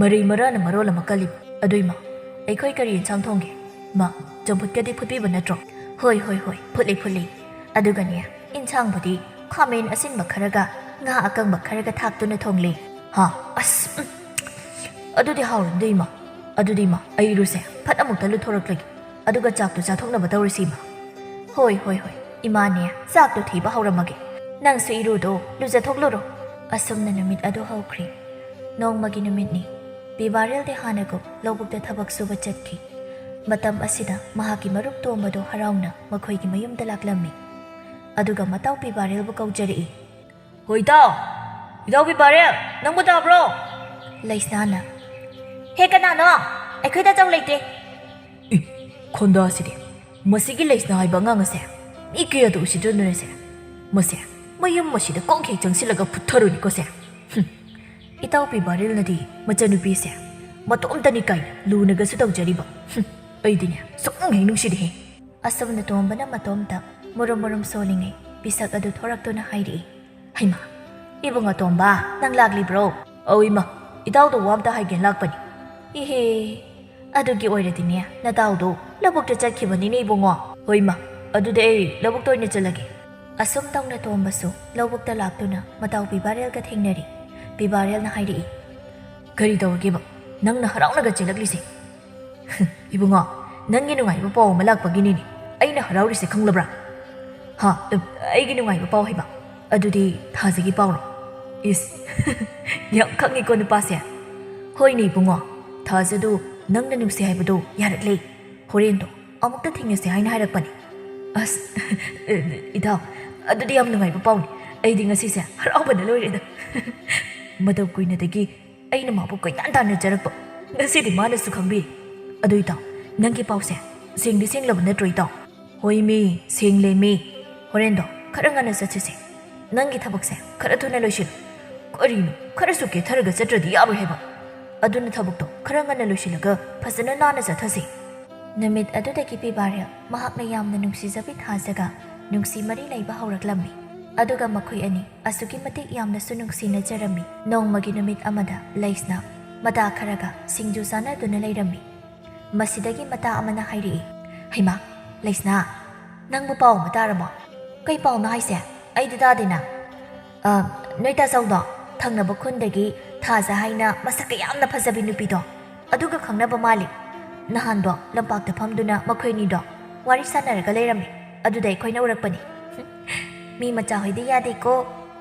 ꯃꯔꯩ ꯃꯔꯥꯅ ꯃꯔꯣꯜ ꯑꯃ ꯀꯜꯂꯤꯕ꯫ ꯑꯗꯨ ꯏꯃꯥ, ꯑꯩꯈꯣꯏ ꯀꯔꯤ ꯌꯦꯟꯁꯥꯡ ꯊꯣꯡꯒꯦ? ꯃꯥ, ꯆꯝꯐꯨꯠꯀꯗꯤ ꯐꯨꯠꯄꯤꯕ ꯅꯠꯇ꯭ꯔꯣ?" "ꯍꯣꯏ, ꯍꯣꯏ, ꯍꯣꯏ, ꯐꯨꯠꯂꯤ, ꯐꯨꯠꯂꯤ꯫ ꯑꯗꯨꯒꯅꯦ, ꯏꯟꯁꯥꯡꯕꯨꯗꯤ ꯈꯥꯃꯦꯟ ꯑꯁꯤꯟꯕ ꯈꯔꯒ ꯉꯥ ꯑꯀꯪꯕ ꯈꯔꯒ ꯊꯥꯛꯇꯨꯅ ꯊꯣꯡꯂꯤ꯫" "ꯍꯥ? ꯑꯁ, ꯎꯝ꯫ ꯑꯗꯨꯗꯤ ꯍꯥꯎꯔꯝꯗꯣꯏ ꯏꯃꯥ꯫ ꯑꯗꯨꯗꯤ ꯏꯃꯥ, ꯑꯩ ꯏꯔꯨꯁꯦ ꯐꯠ ꯑꯃꯨꯛꯇ ꯂꯨꯊꯣꯔꯛꯂꯒꯦ꯫ ꯑꯗꯨꯒ ꯆꯥꯛꯇꯣ ꯆꯥꯊꯣꯛꯅꯕ ꯇꯧꯔꯁꯤ ꯏꯃꯥ꯫" "ꯍꯣꯏ, ꯍꯣꯏ, ꯍꯣꯏ꯫ ꯏꯃꯥꯅꯦ, ꯆꯥꯛꯇꯣ ꯊꯤꯕ ꯍꯧꯔꯝꯃꯒꯦ꯫ ꯅꯪꯁꯨ ꯏꯔꯨꯗꯣ ꯂꯨꯖꯊꯣꯛꯂꯨꯔꯣ꯫" ꯑꯁꯨꯝꯅ ꯅꯨꯃꯤꯠ ꯑꯗꯨ ꯍꯧꯈ꯭ꯔꯦ꯫ ꯅꯣꯡꯃꯒꯤ ꯅꯨꯃꯤꯠꯅꯤ꯫ ꯕꯤꯕꯥꯔꯦꯜꯗꯤ ꯍꯥꯟꯅꯒꯨꯝ ꯂꯧꯕꯨꯛꯇ ꯊꯕꯛ ꯁꯨꯕ ꯆꯠꯈꯤ꯫ ꯃꯇꯝ ꯑꯁꯤꯗ ꯃꯍꯥꯛꯀꯤ ꯃꯔꯨꯞ ꯇꯣꯝꯕꯗꯨ ꯍꯔꯥꯎꯅ ꯃꯈꯣꯏꯒꯤ ꯃꯌꯨꯝꯗ ꯂꯥꯛꯂꯝꯃꯤ꯫ ꯑꯗꯨꯒ ꯃꯇꯥꯎ ꯕꯤꯕꯥꯔꯦꯜꯕꯨ ꯀꯧꯖꯔꯛꯏ꯫ "ꯍꯣ ꯏꯇꯥꯎ, ꯏꯇꯥꯎ ꯕꯤꯕꯥꯔꯦꯜ, ꯅꯪꯕꯨ ꯇꯥꯕ꯭ꯔꯣ?" ꯂꯩꯁꯅꯥꯅ, "ꯍꯦ, ꯀꯅꯥꯅꯣ? ꯑꯩꯈꯣꯏꯗ ꯆꯧ ꯂꯩꯇꯦ꯫" ꯏ, ꯈꯣꯟꯗꯥꯁꯤꯗꯤ꯫ ꯃꯁꯤꯒꯤ ꯂꯩꯁꯅꯥ ꯍꯥꯏꯕ ꯑꯉꯥꯡ ꯑꯁꯦ ꯃꯤ ꯀꯌꯥꯗ ꯎꯁꯤꯠꯇ꯭ꯔꯗꯅꯁꯦ꯫ ꯃꯁꯦ ꯃꯌꯨꯝ ꯑꯁꯤꯗ ꯀꯣꯛ ꯍꯦꯛ ꯆꯪꯁꯤꯜꯂꯒ ꯐꯨꯠꯊꯔꯨꯅꯤꯀꯣ ꯁꯦ꯫ ꯍꯨꯝ꯫ ꯏꯇꯥꯎ ꯕꯤꯕꯥꯔꯦꯜꯅꯗꯤ ꯃꯆꯟꯅꯨꯄꯤꯁꯦ ꯃꯇꯣꯝꯇꯅꯤ ꯀꯥꯏꯅ ꯂꯨꯅꯒꯁꯨ ꯇꯧꯖꯔꯤꯕ꯫ ꯍꯨꯝ꯫ ꯑꯩꯗꯤꯅꯦ ꯁꯨꯛꯅꯨꯡ ꯍꯦꯛ ꯅꯨꯡꯁꯤꯗꯦꯍꯦ꯫ ꯑꯁꯨꯝꯅ ꯇꯣꯝꯕꯅ ꯃꯇꯣꯝꯇ ꯃꯨꯔꯨꯝ ꯃꯨꯔꯨꯝ ꯁꯣꯜꯂꯤꯉꯩ ꯄꯤꯁꯛ ꯑꯗꯨ ꯊꯣꯔꯛꯇꯨꯅ ꯍꯥꯏꯔꯛꯏ꯫ "ꯍꯩꯃꯥ, ꯏꯕꯨꯡ ꯑꯇꯣꯝꯕ, ꯅꯪ ꯂꯥꯛꯂꯤꯕ꯭ꯔꯣ?" "ꯑꯧ ꯏꯃꯥ, ꯏꯇꯥꯎꯗ ꯋꯥ ꯑꯝꯇ ꯍꯥꯏꯒꯦꯅ ꯂꯥꯛꯄꯅꯤ꯫" "ꯏꯍꯦ, ꯑꯗꯨꯒꯤ ꯑꯣꯏꯔꯗꯤꯅꯦ, ꯅꯇꯥꯎꯗꯣ ꯂꯧꯕꯨꯛꯇ ꯆꯠꯈꯤꯕꯅꯤꯅꯦ ꯏꯕꯨꯡꯉꯣ꯫" "ꯍꯣꯏ ꯏꯃꯥ, ꯑꯗꯨꯗꯤ ꯑꯩ ꯂꯧꯕꯨꯛꯇ ꯑꯣꯏꯅ ꯆꯠꯂꯒꯦ꯫" ꯑꯁꯨꯝ ꯇꯧꯅ ꯇꯣꯝꯕꯁꯨ ꯂꯧꯕꯨꯛꯇ ꯂꯥꯛꯇꯨꯅ ꯃꯇꯥꯎ ꯕꯤꯕꯥꯔꯦꯜꯒ ꯊꯦꯡꯅꯔꯦ꯫ ꯕꯤꯕꯥꯔꯦꯜꯅ ꯍꯥꯏꯔꯛꯏ, "ꯀꯔꯤ ꯇꯧꯔꯒꯦꯕ ꯅꯪꯅ ꯍꯔꯥꯎꯅꯒ ꯆꯦꯜꯂꯛꯂꯤꯁꯦ?" "ꯏꯕꯨꯡꯉꯣ, ꯅꯪꯒꯤ ꯅꯨꯡꯉꯥꯏꯕ ꯄꯥꯎ ꯑꯃ ꯂꯥꯛꯄꯒꯤꯅꯤꯅꯦ ꯑꯩꯅ ꯍꯔꯥꯎꯔꯤꯁꯦ, ꯈꯪꯂꯕ꯭ꯔꯥ?" "ꯍꯥ? ꯑꯩꯒꯤ ꯅꯨꯡꯉꯥꯏꯕ ꯄꯥꯎ ꯍꯥꯏꯕ? ꯑꯗꯨꯗꯤ ꯊꯥꯖꯒꯤ ꯄꯥꯎꯔꯣ?" ꯏꯁ, ꯌꯥꯝ ꯈꯪꯉꯤꯀꯣ ꯅꯨꯄꯥꯁꯦ꯫ "ꯍꯣꯏꯅꯦ ꯏꯕꯨꯡꯉꯣ, ꯊꯥꯖꯗꯨ ꯅꯪꯅ ꯅꯨꯡꯁꯤ ꯍꯥꯏꯕꯗꯨ ꯌꯥꯔꯛꯂꯦ꯫ ꯍꯣꯔꯦꯟꯗꯣ ꯑꯃꯨꯛꯇ ꯊꯦꯡꯅꯁꯦ ꯍꯥꯏꯅ ꯍꯥꯏꯔꯛꯄꯅꯦ꯫" "ꯑꯁ, ꯏꯇꯥꯎ, ꯑꯗꯨꯗꯤ ꯌꯥꯝ ꯅꯨꯡꯉꯥꯏꯕ ꯄꯥꯎꯅꯤ꯫ ꯑꯩꯗꯤ ꯉꯁꯤꯁꯦ ꯍꯔꯥꯎꯕꯅ ꯂꯣꯏꯔꯦꯗ꯫" ꯃꯇꯝ ꯀꯨꯏꯅꯗꯒꯤ ꯑꯩꯅ ꯃꯥꯕꯨ ꯀꯣꯏꯇꯥꯟ ꯇꯥꯟꯅꯖꯔꯛꯄ꯫ ꯉꯁꯤꯗꯤ ꯃꯥꯅꯁꯨ ꯈꯪꯕꯤꯔꯦ꯫ "ꯑꯗꯨ ꯏꯇꯥꯎ, ꯅꯪꯒꯤ ꯄꯥꯎꯁꯦ ꯁꯦꯡꯗꯤ ꯁꯦꯡꯂꯕ ꯅꯠꯇ꯭ꯔꯣ ꯏꯇꯥꯎ?" "ꯍꯣꯏꯃꯤ, ꯁꯦꯡꯂꯦꯃꯤ꯫" ꯍꯣꯔꯦꯟꯗꯣ ꯈꯔ ꯉꯟꯅ ꯆꯠꯁꯤꯁꯦ꯫ ꯅꯪꯒꯤ ꯊꯕꯛꯁꯦ ꯈꯔ ꯊꯨꯅ ꯂꯣꯏꯁꯤꯜꯂꯨ꯫ ꯀꯔꯤꯅꯣ, ꯈꯔꯁꯨ ꯀꯦꯊꯔꯒ ꯆꯠꯇ꯭ꯔꯗꯤ ꯌꯥꯔꯣꯏ ꯍꯥꯏꯕ꯫ ꯑꯗꯨꯅ ꯊꯕꯛꯇꯣ ꯈꯔ ꯉꯟꯅ ꯂꯣꯏꯁꯤꯜꯂꯒ ꯐꯖꯅ ꯅꯥꯟꯅ ꯆꯠꯊꯁꯤ꯫ ꯅꯨꯃꯤꯠ ꯑꯗꯨꯗꯒꯤ ꯄꯤꯕꯥꯔꯦꯜ ꯃꯍꯥꯛꯅ ꯌꯥꯝꯅ ꯅꯨꯡꯁꯤꯖꯕꯤ ꯊꯥꯖꯒ ꯅꯨꯡꯁꯤ ꯃꯔꯤ ꯂꯩꯕ ꯍꯧꯔꯛꯂꯝꯃꯤ꯫ ꯑꯗꯨꯒ ꯃꯈꯣꯏ ꯑꯅꯤ ꯑꯁꯨꯛꯀꯤ ꯃꯇꯤꯛ ꯌꯥꯝꯅꯁꯨ ꯅꯨꯡꯁꯤꯅꯖꯔꯝꯃꯤ꯫ ꯅꯣꯡꯃꯒꯤ ꯅꯨꯃꯤꯠ ꯑꯃꯗ ꯂꯩꯁꯅꯥ ꯃꯇꯥ ꯈꯔꯒ ꯁꯤꯡꯖꯨ ꯆꯥꯅꯗꯨꯅ ꯂꯩꯔꯝꯃꯤ꯫ ꯃꯁꯤꯗꯒꯤ ꯃꯇꯥ ꯑꯃꯅ ꯍꯥꯏꯔꯛꯏ, "ꯍꯩꯃꯥ, ꯂꯩꯁꯅꯥ, ꯅꯪꯕꯨ ꯄꯥꯎ ꯑꯃ ꯇꯥꯔꯕꯣ?" "ꯀꯩ ꯄꯥꯎꯅꯣ ꯍꯥꯏꯁꯦ? ꯑꯩꯗꯤ ꯇꯥꯗꯦꯅ꯫" "ꯑ, ꯅꯣꯏ ꯇꯥꯆꯧꯗꯣ, ꯊꯪꯅꯕ ꯈꯨꯟꯗꯒꯤ ꯊꯥꯖ ꯍꯥꯏꯅ ꯃꯁꯛꯀ ꯌꯥꯝꯅ ꯐꯖꯕꯤ ꯅꯨꯄꯤꯗꯣ, ꯑꯗꯨꯒ ꯈꯪꯅꯕ ꯃꯥꯜꯂꯤ꯫ ꯅꯍꯥꯟꯗꯣ ꯂꯝꯄꯥꯛꯇ ꯐꯝꯗꯨꯅ ꯃꯈꯣꯏ ꯑꯅꯤꯗꯣ ꯋꯥꯔꯤ ꯁꯥꯟꯅꯔꯒ ꯂꯩꯔꯝꯃꯤ꯫ ꯑꯗꯨꯗ ꯑꯩꯈꯣꯏꯅ ꯎꯔꯛꯄꯅꯤ꯫" "ꯃꯤ ꯃꯆꯥ ꯍꯣꯏꯗꯤ ꯌꯥꯗꯦꯀꯣ,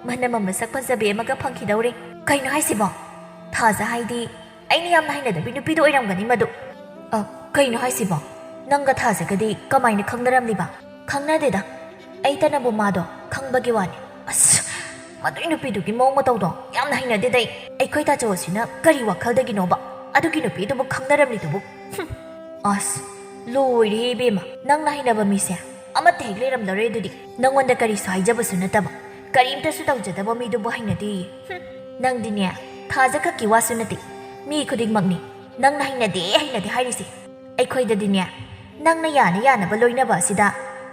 ꯃꯅꯝ ꯑꯃ ꯃꯁꯛ ꯐꯖꯕꯤ ꯑꯃꯒ ꯐꯪꯈꯤꯗꯧꯔꯦ꯫" "ꯀꯩꯅꯣ ꯍꯥꯏꯁꯤꯕꯣ? ꯊꯥꯖ ꯍꯥꯏꯗꯤ ꯑꯩꯅ ꯌꯥꯝꯅ ꯍꯩꯅꯗꯕꯤ ꯅꯨꯄꯤꯗꯣ ꯑꯣꯏꯔꯝꯒꯅꯤ ꯃꯗꯨ꯫" "ꯑ, ꯀꯩꯅꯣ ꯍꯥꯏꯁꯤꯕꯣ? ꯅꯪꯒ ꯊꯥꯖꯒꯗꯤ ꯀꯃꯥꯏꯅ ꯈꯪꯅꯔꯝꯂꯤꯕ?" "ꯈꯪꯅꯗꯦꯗ, ꯑꯩꯇꯅꯕꯨ ꯃꯥꯗꯣ ꯈꯪꯕꯒꯤ ꯋꯥꯅꯤ꯫" "ꯑꯁ, ꯃꯗꯨꯏ ꯅꯨꯄꯤꯗꯨꯒꯤ ꯃꯑꯣꯡ ꯃꯇꯧꯗꯣ ꯌꯥꯝꯅ ꯍꯩꯅꯗꯦꯗ ꯑꯩ꯫ ꯑꯩꯈꯣꯏ ꯇꯥꯆꯧ ꯑꯁꯤꯅ ꯀꯔꯤ ꯋꯥꯈꯜꯗꯒꯤꯅꯣꯕ ꯑꯗꯨꯒꯤ ꯅꯨꯄꯤꯗꯨꯕꯨ ꯈꯪꯅꯔꯝꯂꯤꯗꯨꯕꯨ? ꯍꯨꯝ, ꯑꯁ, ꯂꯣꯏꯔꯦꯍꯦ ꯏꯕꯦꯝꯃ, ꯅꯪꯅ ꯍꯩꯅꯕ ꯃꯤꯁꯦ ꯑꯃꯠꯇ ꯍꯦꯛ ꯂꯩꯔꯝꯂꯔꯣꯏ ꯑꯗꯨꯗꯤ꯫ ꯅꯪꯉꯣꯟꯗ ꯀꯔꯤꯁꯨ ꯍꯥꯏꯖꯕꯁꯨ ꯅꯠꯇꯕ, ꯀꯔꯤꯝꯇꯁꯨ ꯇꯧꯖꯗꯕ ꯃꯤꯗꯨꯕꯨ ꯍꯩꯅꯗꯦꯌꯦ꯫ ꯍꯨꯝ, ꯅꯪꯗꯤꯅꯦ, ꯊꯥꯖ ꯈꯛꯀꯤ ꯋꯥꯁꯨ ꯅꯠꯇꯦ, ꯃꯤ ꯈꯨꯗꯤꯡꯃꯛꯅꯤ ꯅꯪꯅ ꯍꯩꯅꯗꯦ, ꯍꯩꯅꯗꯦ ꯍꯥꯏꯔꯤꯁꯦ꯫ ꯑꯩꯈꯣꯏꯗꯗꯤꯅꯦ, ꯅꯪꯅ ꯌꯥꯅ ꯌꯥꯅꯕ ꯂꯣꯏꯅꯕ ꯑꯁꯤꯗ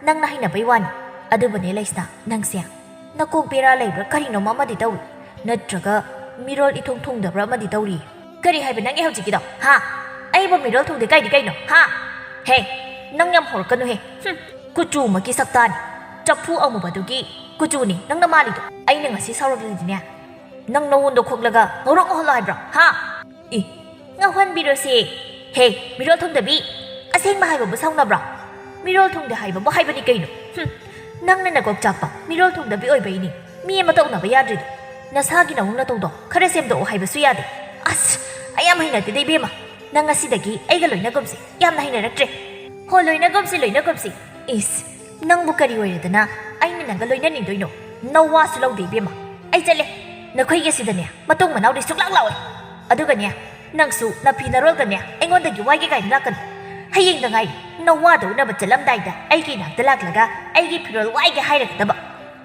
ꯅꯪꯅ ꯍꯩꯅꯕꯩ ꯋꯥꯅꯤ꯫ ꯑꯗꯨꯕꯨꯅꯦ ꯂꯩꯁꯅꯥ, ꯅꯪꯁꯦ ꯅꯀꯣꯛ ꯕꯦꯔꯥ ꯂꯩꯕ꯭ꯔꯥ ꯀꯔꯤꯅꯣꯝ ꯑꯃꯗꯤ ꯇꯧꯏ, ꯅꯠꯇ꯭ꯔꯒ ꯃꯤꯔꯣꯜ ꯏꯊꯨꯡ ꯊꯨꯡꯗꯕ꯭ꯔꯥ ꯑꯃꯗꯤ ꯇꯧꯔꯤ꯫" "ꯀꯔꯤ ꯍꯥꯏꯕ ꯅꯪꯒꯤ ꯍꯧꯖꯤꯛꯀꯤꯗꯣ? ꯍꯥ? ꯑꯩꯕꯨ ꯃꯤꯔꯣꯜ ꯊꯨꯡꯗꯦ ꯀꯥꯏꯗꯤ ꯀꯩꯅꯣ? ꯍꯥ? ꯍꯦ, ꯅꯪ ꯌꯥꯝ ꯍꯧꯔꯛꯀꯅꯨꯍꯦ꯫ ꯍꯨꯝ, ꯀꯨꯆꯨꯃꯛꯀꯤ ꯁꯛꯇꯥꯅꯤ, ꯆꯐꯨ ꯑꯃꯨꯕꯗꯨꯒꯤ ꯀꯨꯆꯨꯅꯤ ꯅꯪꯅ ꯃꯥꯜꯂꯤꯗꯣ꯫ ꯑꯩꯅ ꯉꯁꯤ ꯁꯥꯎꯔꯛꯂꯗꯤꯅꯦ, ꯅꯪ ꯅꯉꯣꯟꯗ ꯈꯣꯛꯂꯒ ꯉꯧꯔꯣꯛ ꯉꯧꯍꯜꯂꯣ ꯍꯥꯏꯕ꯭ꯔꯣ? ꯍꯥ?" "ꯏ, ꯉꯧꯍꯟꯕꯤꯔꯣꯁꯦ꯫ ꯍꯦ, ꯃꯤꯔꯣꯜ ꯊꯨꯡꯗꯕꯤ, ꯑꯁꯦꯡꯕ ꯍꯥꯏꯕꯕꯨ ꯁꯥꯎꯅꯕ꯭ꯔꯣ? ꯃꯤꯔꯣꯜ ꯊꯨꯡꯗꯦ ꯍꯥꯏꯕꯕꯨ ꯍꯥꯏꯕꯅꯤ ꯀꯩꯅꯣ꯫ ꯍꯨꯝ, ꯅꯪꯅ ꯅꯀꯣꯛ ꯆꯥꯛꯄ, ꯃꯤꯔꯣꯜ ꯊꯨꯡꯗꯕꯤ ꯑꯣꯏꯕꯩꯅꯤ ꯃꯤ ꯑꯃꯇ ꯎꯅꯕ ꯌꯥꯗ꯭ꯔꯤꯗꯣ꯫ ꯅꯁꯥꯒꯤ ꯅꯋꯨꯡ ꯅꯇꯧꯗꯣ ꯈꯔ ꯁꯦꯝꯗꯣꯛꯑꯣ ꯍꯥꯏꯕꯁꯨ ꯌꯥꯗꯦ꯫ ꯑꯁ, ꯑꯩ ꯌꯥꯝ ꯍꯩꯅꯗꯦꯗ ꯏꯕꯦꯝꯃ꯫ ꯅꯪ ꯉꯁꯤꯗꯒꯤ ꯑꯩꯒ ꯂꯣꯏꯅꯒꯨꯝꯁꯦ꯫ ꯌꯥꯝꯅ ꯍꯩꯅꯔꯛꯇ꯭ꯔꯦ꯫" "ꯍꯣ, ꯂꯣꯏꯅꯒꯨꯝꯁꯤ, ꯂꯣꯏꯅꯒꯨꯝꯁꯤ꯫ ꯏꯁ, ꯅꯪꯕꯨ ꯀꯔꯤ ꯑꯣꯏꯔꯗꯅ ꯑꯩꯅ ꯅꯪꯒ ꯂꯣꯏꯅꯅꯤꯡꯗꯣꯏꯅꯣ? ꯅꯋꯥꯁꯨ ꯂꯧꯗꯦ ꯏꯕꯦꯝꯃ꯫ ꯑꯩ ꯆꯠꯂꯦ꯫ ꯅꯈꯣꯏꯒꯤ ꯑꯁꯤꯗꯅꯦ ꯃꯇꯨꯡ ꯃꯅꯥꯎꯗꯤ ꯁꯨꯛꯂꯥꯛ ꯂꯥꯛꯑꯣꯏ꯫ ꯑꯗꯨꯒꯅꯦ, ꯅꯪꯁꯨ ꯅꯐꯤ ꯅꯔꯣꯜꯒꯅꯦ ꯑꯩꯉꯣꯟꯗꯒꯤ ꯋꯥꯏꯒꯦ ꯀꯥꯏꯅ ꯂꯥꯛꯀꯅꯨ꯫ ꯍꯌꯦꯡꯗ ꯉꯥꯏ, ꯅꯋꯥꯗ ꯎꯅꯕ ꯆꯠꯂꯝꯗꯥꯏꯗ ꯑꯩꯒꯤ ꯏꯅꯥꯛꯇ ꯂꯥꯛꯂꯒ ꯑꯩꯒꯤ ꯐꯤꯔꯣꯜ ꯋꯥꯏꯒꯦ ꯍꯥꯏꯔꯛꯀꯗꯕ꯫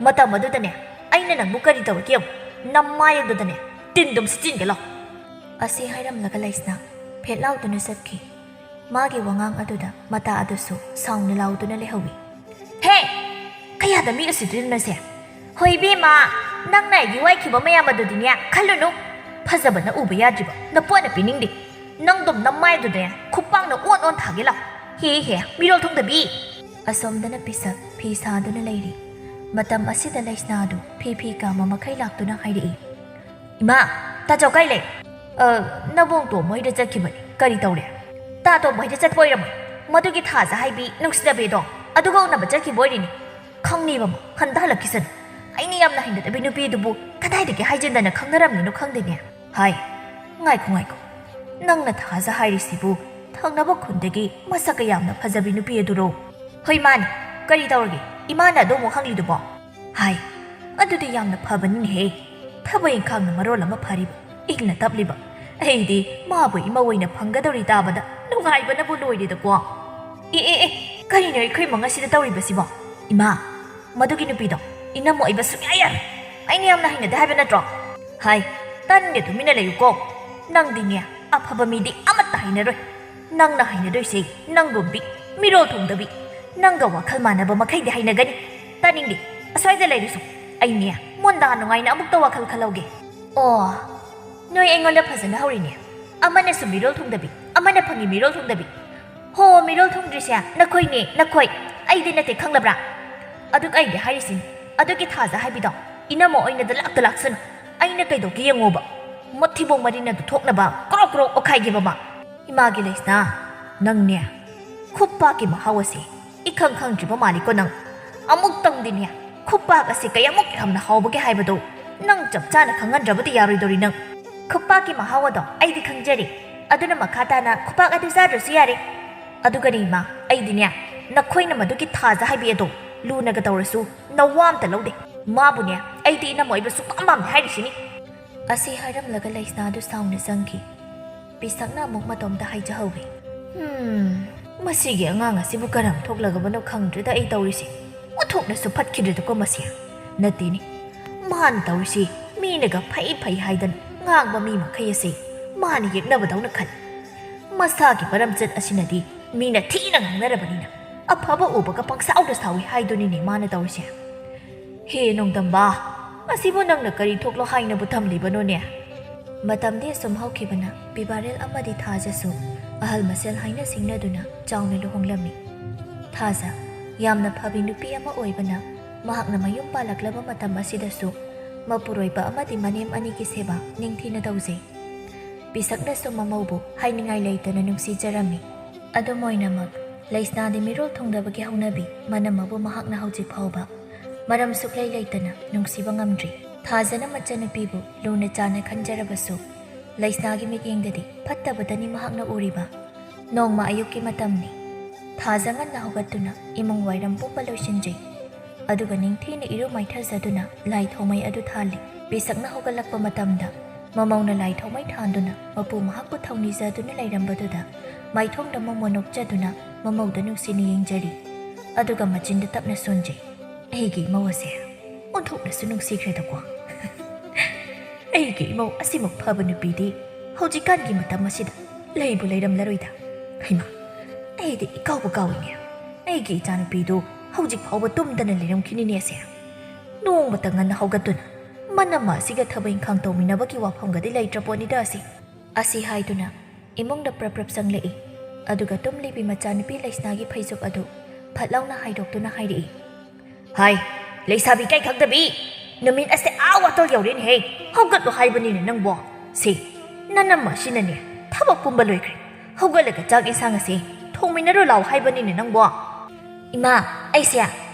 ꯃꯇꯝ ꯑꯗꯨꯗꯅꯦ, ꯑꯩꯅ ꯅꯪꯕꯨ ꯀꯔꯤ ꯇꯧꯔꯛꯀꯦ ꯌꯦꯡꯉꯨ꯫ ꯅꯃꯥꯏ ꯑꯗꯨꯗꯅꯦ ꯇꯤꯟꯗꯨꯝ ꯁꯤꯠꯆꯤꯟꯒꯦ ꯂꯥꯎ꯫ ꯑꯁꯤ ꯍꯥꯏꯔꯝꯂꯒ ꯂꯩꯁꯅꯥ ꯐꯦꯠ ꯂꯥꯎꯗꯨꯅ ꯆꯠꯈꯤ꯫ ꯃꯥꯒꯤ ꯋꯥꯉꯥꯡ ꯑꯗꯨꯗ ꯃꯇꯥ ꯑꯗꯨꯁꯨ ꯁꯥꯎꯅ ꯂꯥꯎꯗꯨꯅ ꯂꯩꯍꯧꯏ꯫ ꯍꯦ! ꯀꯌꯥꯗ ꯃꯤ ꯎꯁꯤꯠꯇ꯭ꯔꯤꯅꯣ ꯅꯪꯁꯦ? ꯍꯣꯏ ꯏꯕꯦꯝꯃ, ꯅꯪꯅ ꯑꯩꯒꯤ ꯋꯥꯏꯈꯤꯕ ꯃꯌꯥꯝ ꯑꯗꯨꯗꯤꯅꯦ ꯈꯜꯂꯨꯅꯨ꯫ ꯐꯖꯕꯅ ꯎꯕ ꯌꯥꯗ꯭ꯔꯤꯕ ꯅꯄꯣꯠꯅ ꯄꯤꯅꯤꯡꯗꯦ꯫ ꯅꯪꯗꯨꯝ ꯅꯃꯥꯏꯗꯨꯗꯅꯦ ꯈꯨꯄꯥꯛꯅ ꯑꯣꯟ ꯑꯣꯟ ꯊꯥꯒꯦ ꯂꯥꯎ꯫ ꯍꯦ ꯍꯦ, ꯃꯤꯔꯣꯜ ꯊꯨꯡꯗꯕꯤ! ꯑꯁꯣꯝꯗꯅ ꯄꯤꯁꯛ ꯐꯤ ꯁꯥꯗꯨꯅ ꯂꯩꯔꯤ꯫ ꯃꯇꯝ ꯑꯁꯤꯗ ꯂꯩꯁꯅꯥꯗꯨ ꯐꯤ ꯐꯤ ꯀꯥꯝꯕ ꯃꯈꯩ ꯂꯥꯛꯇꯨꯅ ꯍꯥꯏꯔꯛꯏ꯫ ꯏꯃꯥ, ꯇꯥꯆꯧ ꯀꯥꯏ ꯂꯩ? ꯑ, ꯅꯕꯣꯡ ꯇꯣꯝꯕ ꯍꯣꯏꯗ ꯆꯠꯈꯤꯕꯅꯤ꯫ ꯀꯔꯤ ꯇꯧꯔꯦ? ꯇꯥ ꯇꯣꯝꯕ ꯍꯣꯏꯗ ꯆꯠꯄ ꯑꯣꯏꯔꯝꯃꯣꯏ꯫ ꯃꯗꯨꯒꯤ ꯊꯥꯖ ꯍꯥꯏꯕꯤ ꯅꯨꯡꯁꯤꯅꯕꯤꯗꯣ ꯑꯗꯨꯒ ꯎꯅꯕ ꯆꯠꯈꯤꯕ ꯑꯣꯏꯔꯤꯅꯤ꯫ ꯈꯪꯅꯤꯕ ꯑꯃ ꯍꯟꯗ ꯍꯜꯂꯛꯈꯤꯁꯅꯨ꯫ ꯑꯩꯅ ꯌꯥꯝꯅ ꯍꯩꯅꯗꯕꯤ ꯅꯨꯄꯤ ꯑꯗꯨꯕꯨ ꯀꯗꯥꯏꯗꯒꯤ ꯍꯥꯏꯖꯤꯟꯗꯅ ꯈꯪꯅꯔꯝꯂꯤꯅꯣ ꯈꯪꯗꯦꯅꯦ꯫ ꯍꯥꯏ, ꯉꯥꯏꯈꯣ, ꯉꯥꯏꯈꯣ꯫ ꯅꯪꯅ ꯊꯥꯖ ꯍꯥꯏꯔꯤꯁꯤꯕꯨ ꯊꯪꯅꯕ ꯈꯨꯟꯗꯒꯤ ꯃꯁꯛꯀ ꯌꯥꯝꯅ ꯐꯖꯕꯤ ꯅꯨꯄꯤ ꯑꯗꯨꯔꯣ? ꯍꯣꯏ, ꯃꯥꯅꯤ꯫ ꯀꯔꯤ ꯇꯧꯔꯒꯦ? ꯏꯃꯥꯅ ꯑꯗꯨ ꯑꯃꯨꯛ ꯍꯪꯂꯤꯗꯨꯕꯣ? ꯍꯥꯏ, ꯑꯗꯨꯗꯤ ꯌꯥꯝꯅ ꯐꯕꯅꯤꯅꯦꯍꯦ꯫ ꯊꯕꯛ ꯏꯪꯈꯥꯡꯅ ꯃꯔꯣꯜ ꯑꯃ ꯐꯔꯤꯕ, ꯏꯪꯅ ꯇꯞꯂꯤꯕ꯫ ꯑꯩꯗꯤ ꯃꯥꯕꯨ ꯏꯃꯧ ꯑꯣꯏꯅ ꯐꯪꯒꯗꯧꯔꯤ ꯇꯥꯕꯗ ꯅꯨꯡꯉꯥꯏꯕꯅꯕꯨ ꯂꯣꯏꯔꯦꯗꯀꯣ꯫ ꯑꯦ, ꯑꯦ, ꯑꯦ, ꯀꯔꯤꯅꯣ ꯑꯩꯈꯣꯏ ꯏꯃꯨꯡ ꯑꯁꯤꯗ ꯇꯧꯔꯤꯕꯁꯤꯕꯣ? ꯏꯃꯥ, ꯃꯗꯨꯒꯤ ꯅꯨꯄꯤꯗꯣ ꯏꯅꯝꯃ ꯑꯣꯏꯕ ꯁꯨꯡꯌꯥ ꯌꯥꯔꯣꯏ꯫ ꯑꯩꯅ ꯌꯥꯝꯅ ꯍꯩꯅꯗꯦ ꯍꯥꯏꯕ ꯅꯠꯇ꯭ꯔꯣ? ꯍꯥꯏ, ꯇꯟꯒ ꯇꯨꯃꯤꯟꯅ ꯂꯩꯌꯨꯀꯣ꯫ ꯅꯪꯗꯤꯅꯦ, ꯑꯐꯕ ꯃꯤꯗꯤ ꯑꯃꯠꯇ ꯍꯩꯅꯔꯣꯏ꯫ ꯅꯪꯅ ꯍꯩꯅꯗꯣꯏꯁꯦ ꯅꯪꯒꯨꯝꯕꯤ, ꯃꯤꯔꯣꯜ ꯊꯨꯡꯗꯕꯤ꯫ ꯅꯪꯒ ꯋꯥꯈꯜ ꯃꯥꯟꯅꯕ ꯃꯈꯩꯗꯤ ꯍꯩꯅꯒꯅꯤ꯫ ꯇꯥꯅꯤꯡꯗꯦ꯫ ꯑꯁ꯭ꯋꯥꯏꯗ ꯂꯩꯔꯨꯁꯨ꯫ ꯑꯩꯅꯦ, ꯃꯣꯟꯗꯥ ꯅꯨꯡꯉꯥꯏꯅ ꯑꯃꯨꯛꯇ ꯋꯥꯈꯜ ꯈꯜꯍꯧꯒꯦ꯫ ꯑꯣ, ꯅꯣꯏ ꯑꯩꯉꯣꯟꯗ ꯐꯖꯅ ꯍꯧꯔꯤꯅꯦ꯫ ꯑꯃꯅꯁꯨ ꯃꯤꯔꯣꯜ ꯊꯨꯡꯗꯕꯤ, ꯑꯃꯅ ꯐꯪꯉꯤ ꯃꯤꯔꯣꯜ ꯊꯨꯡꯗꯕꯤ꯫ ꯍꯣ, ꯃꯤꯔꯣꯜ ꯊꯨꯡꯗ꯭ꯔꯤꯁꯦ ꯅꯈꯣꯏꯅꯦ, ꯅꯈꯣꯏ꯫ ꯑꯩꯗꯤ ꯅꯠꯇꯦ, ꯈꯪꯂꯕ꯭ꯔꯥ? ꯑꯗꯨꯒ ꯑꯩꯗꯤ ꯍꯥꯏꯔꯤꯁꯤꯅꯤ, ꯑꯗꯨꯒꯤ ꯊꯥꯖ ꯍꯥꯏꯕꯤꯗꯣ ꯏꯅꯝꯃ ꯑꯣꯏꯅ ꯗꯂꯥꯛ ꯗꯂꯥꯛꯁꯅꯨ꯫ ꯑꯩꯅ ꯀꯩꯗꯧꯒꯦ ꯌꯦꯡꯉꯣꯕ꯫ ꯃꯊꯤꯕꯣꯡ ꯃꯔꯤꯅ ꯇꯨꯊꯣꯛꯅꯕ ꯀ꯭ꯔꯣꯛ ꯀ꯭ꯔꯣꯛ ꯑꯣꯠꯈꯥꯏꯒꯦꯕ ꯃꯥ꯫ ꯏꯃꯥꯒꯤ ꯂꯩꯁꯅꯥ, ꯅꯪꯅꯦ, ꯈꯨꯄꯥꯛꯀꯤ ꯃꯍꯥꯎ ꯑꯁꯦ ꯏꯈꯪ ꯈꯪꯗ꯭ꯔꯤꯕ ꯃꯥꯜꯂꯤꯀꯣ ꯅꯪ꯫ ꯑꯃꯨꯛꯇꯪꯗꯤꯅꯦ, ꯈꯨꯄꯥꯛ ꯑꯁꯦ ꯀꯌꯥꯃꯨꯛ ꯌꯥꯝꯅ ꯍꯥꯎꯕꯒꯦ ꯍꯥꯏꯕꯗꯣ ꯅꯪ ꯆꯞ ꯆꯥꯅ ꯈꯪꯍꯟꯗ꯭ꯔꯕꯗꯤ ꯌꯥꯔꯣꯏꯗꯧꯔꯤ ꯅꯪ꯫ ꯈꯨꯄꯥꯛꯀꯤ ꯃꯍꯥꯎ ꯑꯗꯣ ꯑꯩꯗꯤ ꯈꯪꯖꯔꯦ꯫ ꯑꯗꯨꯅ ꯃꯈꯥ ꯇꯥꯅ ꯈꯨꯄꯥꯛ ꯑꯗꯨ ꯆꯥꯗ꯭ꯔꯁꯨ ꯌꯥꯔꯦ꯫ ꯑꯗꯨꯒꯅꯦ ꯏꯃꯥ, ꯑꯩꯗꯤꯅꯦ, ꯅꯈꯣꯏꯅ ꯃꯗꯨꯒꯤ ꯊꯥꯖ ꯍꯥꯏꯕꯤ ꯑꯗꯣ ꯂꯨꯅꯒ ꯇꯧꯔꯁꯨ ꯅꯋꯥ ꯑꯝꯇ ꯂꯧꯗꯦ꯫ ꯃꯥꯕꯨꯅꯦ, ꯑꯩꯗꯤ ꯏꯅꯝꯃ ꯑꯣꯏꯕ ꯁꯨꯛꯄꯥꯝ ꯄꯥꯝꯗꯦ ꯍꯥꯏꯔꯤꯁꯤꯅꯤ꯫ ꯑꯁꯤ ꯍꯥꯏꯔꯝꯂꯒ ꯂꯩꯁꯅꯥꯗꯨ ꯁꯥꯎꯅ ꯆꯪꯈꯤ꯫ ꯄꯤꯁꯛꯅ ꯑꯃꯨꯛ ꯃꯇꯣꯝꯇ ꯍꯥꯏꯖꯍꯧꯏ꯫ ꯍꯝ, "ꯃꯁꯤꯒꯤ ꯑꯉꯥꯡ ꯑꯁꯤꯕꯨ ꯀꯔꯝ ꯊꯣꯛꯂꯒꯕꯅꯣ ꯈꯪꯗ꯭ꯔꯦꯗ ꯑꯩ ꯇꯧꯔꯤꯁꯦ꯫ ꯑꯣꯟꯊꯣꯛꯅꯁꯨ ꯐꯠꯈꯤꯗ꯭ꯔꯦꯗꯀꯣ ꯃꯁꯤ꯫ ꯅꯠꯇꯦꯅꯦ, ꯃꯥꯅ ꯇꯧꯔꯤꯁꯤ ꯃꯤꯅꯒ ꯐꯩ ꯐꯩ ꯍꯥꯏꯗꯅ ꯉꯥꯡꯕ ꯃꯤ ꯃꯈꯩ ꯑꯁꯤ ꯃꯥꯅ ꯌꯦꯛꯅꯕꯗꯧꯅ ꯈꯜꯂꯤ꯫ ꯃꯁꯥꯒꯤ ꯃꯔꯝꯆꯠ ꯑꯁꯤꯅꯗꯤ ꯃꯤꯅ ꯊꯤꯅ ꯉꯥꯡꯅꯔꯕꯅꯤꯅ ꯑꯐꯕ ꯎꯕꯒ ꯄꯪꯁꯥꯎꯗ ꯁꯥꯎꯏ ꯍꯥꯏꯗꯨꯅꯤꯅꯦ ꯃꯥꯅ ꯇꯧꯔꯤꯁꯦ꯫ ꯍꯦ ꯅꯣꯡꯗꯝꯕ, ꯑꯁꯤꯕꯨ ꯅꯪꯅ ꯀꯔꯤ ꯊꯣꯛꯂꯣ ꯍꯥꯏꯅꯕꯨ ꯊꯝꯂꯤꯕꯅꯣꯅꯦ?" ꯃꯇꯝꯗꯤ ꯑꯁꯨꯝ ꯍꯧꯈꯤꯕꯅ ꯄꯤꯕꯥꯔꯦꯜ ꯑꯃꯗꯤ ꯊꯥꯖꯁꯨ ꯑꯍꯜ ꯃꯁꯦꯜ ꯍꯥꯏꯅ ꯁꯤꯡꯅꯗꯨꯅ ꯆꯥꯎꯅ ꯂꯨꯍꯣꯡꯂꯝꯃꯤ꯫ ꯊꯥꯖ ꯌꯥꯝꯅ ꯐꯕꯤ ꯅꯨꯄꯤ ꯑꯃ ꯑꯣꯏꯕꯅ ꯃꯍꯥꯛꯅ ꯃꯌꯨꯝ ꯄꯥꯜꯂꯛꯂꯕ ꯃꯇꯝ ꯑꯁꯤꯗꯁꯨ ꯃꯄꯨꯔꯣꯏꯕ ꯑꯃꯗꯤ ꯃꯅꯦꯝ ꯑꯅꯤꯒꯤ ꯁꯦꯕꯥ ꯅꯤꯡꯊꯤꯅ ꯇꯧꯖꯩ꯫ ꯄꯤꯁꯛꯅꯁꯨ ꯃꯃꯧꯕꯨ ꯍꯥꯏꯅꯤꯡꯉꯥꯏ ꯂꯩꯇꯅ ꯅꯨꯡꯁꯤꯖꯔꯝꯃꯤ꯫ ꯑꯗꯨꯝ ꯑꯣꯏꯅꯃꯛ, ꯂꯩꯁꯅꯥꯗꯤ ꯃꯤꯔꯣꯜ ꯊꯨꯡꯗꯕꯒꯤ ꯍꯧꯅꯕꯤ ꯃꯅꯝ ꯑꯕꯨ ꯃꯍꯥꯛꯅ ꯍꯧꯖꯤꯛ ꯐꯥꯎꯕ ꯃꯔꯝ ꯁꯨꯛꯂꯩ ꯂꯩꯇꯅ ꯅꯨꯡꯁꯤꯕ ꯉꯝꯗ꯭ꯔꯤ꯫ ꯊꯥꯖꯅ ꯃꯆꯟꯅꯨꯄꯤꯕꯨ ꯂꯨꯅ ꯆꯥꯅ ꯈꯟꯖꯔꯕꯁꯨ, ꯂꯩꯁꯅꯥꯒꯤ ꯃꯤꯠꯌꯦꯡꯗꯗꯤ ꯐꯠꯇꯕꯇꯅꯤ ꯃꯍꯥꯛꯅ ꯎꯔꯤꯕ꯫ ꯅꯣꯡꯃ ꯑꯌꯨꯛꯀꯤ ꯃꯇꯝꯅꯤ꯫ ꯊꯥꯖ ꯉꯟꯅ ꯍꯧꯒꯠꯇꯨꯅ ꯏꯃꯨꯡ ꯋꯥꯏꯔꯝ ꯄꯨꯝꯕ ꯂꯣꯏꯁꯤꯟꯖꯩ꯫ ꯑꯗꯨꯒ ꯅꯤꯡꯊꯤꯅ ꯏꯔꯨ ꯃꯥꯏꯊꯖꯗꯨꯅ ꯂꯥꯏ ꯊꯥꯎꯃꯩ ꯑꯗꯨ ꯊꯥꯜꯂꯤ꯫ ꯄꯤꯁꯛꯅ ꯍꯧꯒꯠꯂꯛꯄ ꯃꯇꯝꯗ ꯃꯃꯧꯅ ꯂꯥꯏ ꯊꯥꯎꯃꯩ ꯊꯥꯟꯗꯨꯅ ꯃꯄꯨ ꯃꯍꯥꯛꯄꯨ ꯊꯧꯅꯤꯖꯗꯨꯅ ꯂꯩꯔꯝꯕꯗꯨꯗ ꯃꯥꯏꯊꯣꯡꯗ ꯃꯣꯃꯣꯟ ꯅꯣꯛꯆꯗꯨꯅ ꯃꯃꯧꯗ ꯅꯨꯡꯁꯤꯅ ꯌꯦꯡꯖꯔꯤ꯫ ꯑꯗꯨꯒ ꯃꯆꯤꯟꯗ ꯇꯞꯅ ꯁꯣꯟꯖꯩ꯫ "ꯑꯩꯒꯤ ꯏꯃꯧ ꯑꯁꯦ ꯑꯣꯟꯊꯣꯛꯅꯁꯨ ꯅꯨꯡꯁꯤꯈ꯭ꯔꯦꯗꯀꯣ꯫ ꯑꯩꯒꯤ ꯏꯃꯧ ꯑꯁꯤꯃꯨꯛ ꯐꯕ ꯅꯨꯄꯤꯗꯤ ꯍꯧꯖꯤꯛꯀꯥꯟꯒꯤ ꯃꯇꯝ ꯑꯁꯤꯗ ꯂꯩꯕꯨ ꯂꯩꯔꯝꯂꯔꯣꯏꯗ꯫ ꯍꯩꯃꯥ, ꯑꯩꯗꯤ ꯏꯀꯥꯎꯕꯨ ꯀꯥꯎꯏꯅꯦ꯫ ꯑꯩꯒꯤ ꯏꯆꯥꯅꯨꯄꯤꯗꯨ ꯍꯧꯖꯤꯛ ꯐꯥꯎꯕ ꯇꯨꯝꯗꯅ ꯂꯩꯔꯝꯈꯤꯅꯤꯅꯦ ꯑꯁꯦ꯫ ꯅꯣꯡꯃꯇ ꯉꯟꯅ ꯍꯧꯒꯠꯇꯨꯅ ꯃꯅꯝꯃ ꯑꯁꯤꯒ ꯊꯕꯛ ꯏꯪꯈꯥꯡ ꯇꯧꯃꯤꯟꯅꯕꯒꯤ ꯋꯥꯐꯝꯒꯗꯤ ꯂꯩꯇ꯭ꯔ ꯄꯣꯠꯅꯤꯗ ꯑꯁꯤ꯫" ꯑꯁꯤ ꯍꯥꯏꯗꯨꯅ ꯏꯃꯨꯡꯗ ꯄ꯭ꯔꯞ ꯄ꯭ꯔꯞ ꯆꯪꯂꯛꯏ꯫ ꯑꯗꯨꯒ ꯇꯨꯝꯂꯤꯕꯤ ꯃꯆꯥꯅꯨꯄꯤ ꯂꯩꯁꯅꯥꯒꯤ ꯐꯩꯖꯨꯞ ꯑꯗꯨ ꯐꯠ ꯂꯥꯎꯅ ꯍꯥꯏꯗꯣꯛꯇꯨꯅ ꯍꯥꯏꯔꯛꯏ, "ꯍꯥꯏ, ꯂꯩꯁꯥꯕꯤ ꯏꯀꯥꯏ ꯈꯪꯗꯕꯤ! ꯅꯨꯃꯤꯠ ꯑꯁꯦ ꯑꯥ ꯋꯥꯇꯣꯜ ꯌꯧꯔꯦꯅꯦꯍꯦ! ꯍꯧꯒꯠꯂꯣ ꯍꯥꯏꯕꯅꯤꯅꯦ ꯅꯪꯕꯣ! ꯁꯤ, ꯅꯅꯝꯃ ꯑꯁꯤꯅꯅꯦ ꯊꯕꯛ ꯄꯨꯝꯕ ꯂꯣꯏꯈ꯭ꯔꯦ꯫ ꯍꯧꯒꯠꯂꯒ ꯆꯥꯛ ꯏꯟꯁꯥꯡ ꯑꯁꯦ ꯊꯣꯡꯃꯤꯟꯅꯔꯨ ꯂꯥꯎ ꯍꯥꯏꯕꯅꯤꯅꯦ ꯅꯪꯕꯣ!" "ꯏꯃꯥ, ꯑꯩꯁꯦ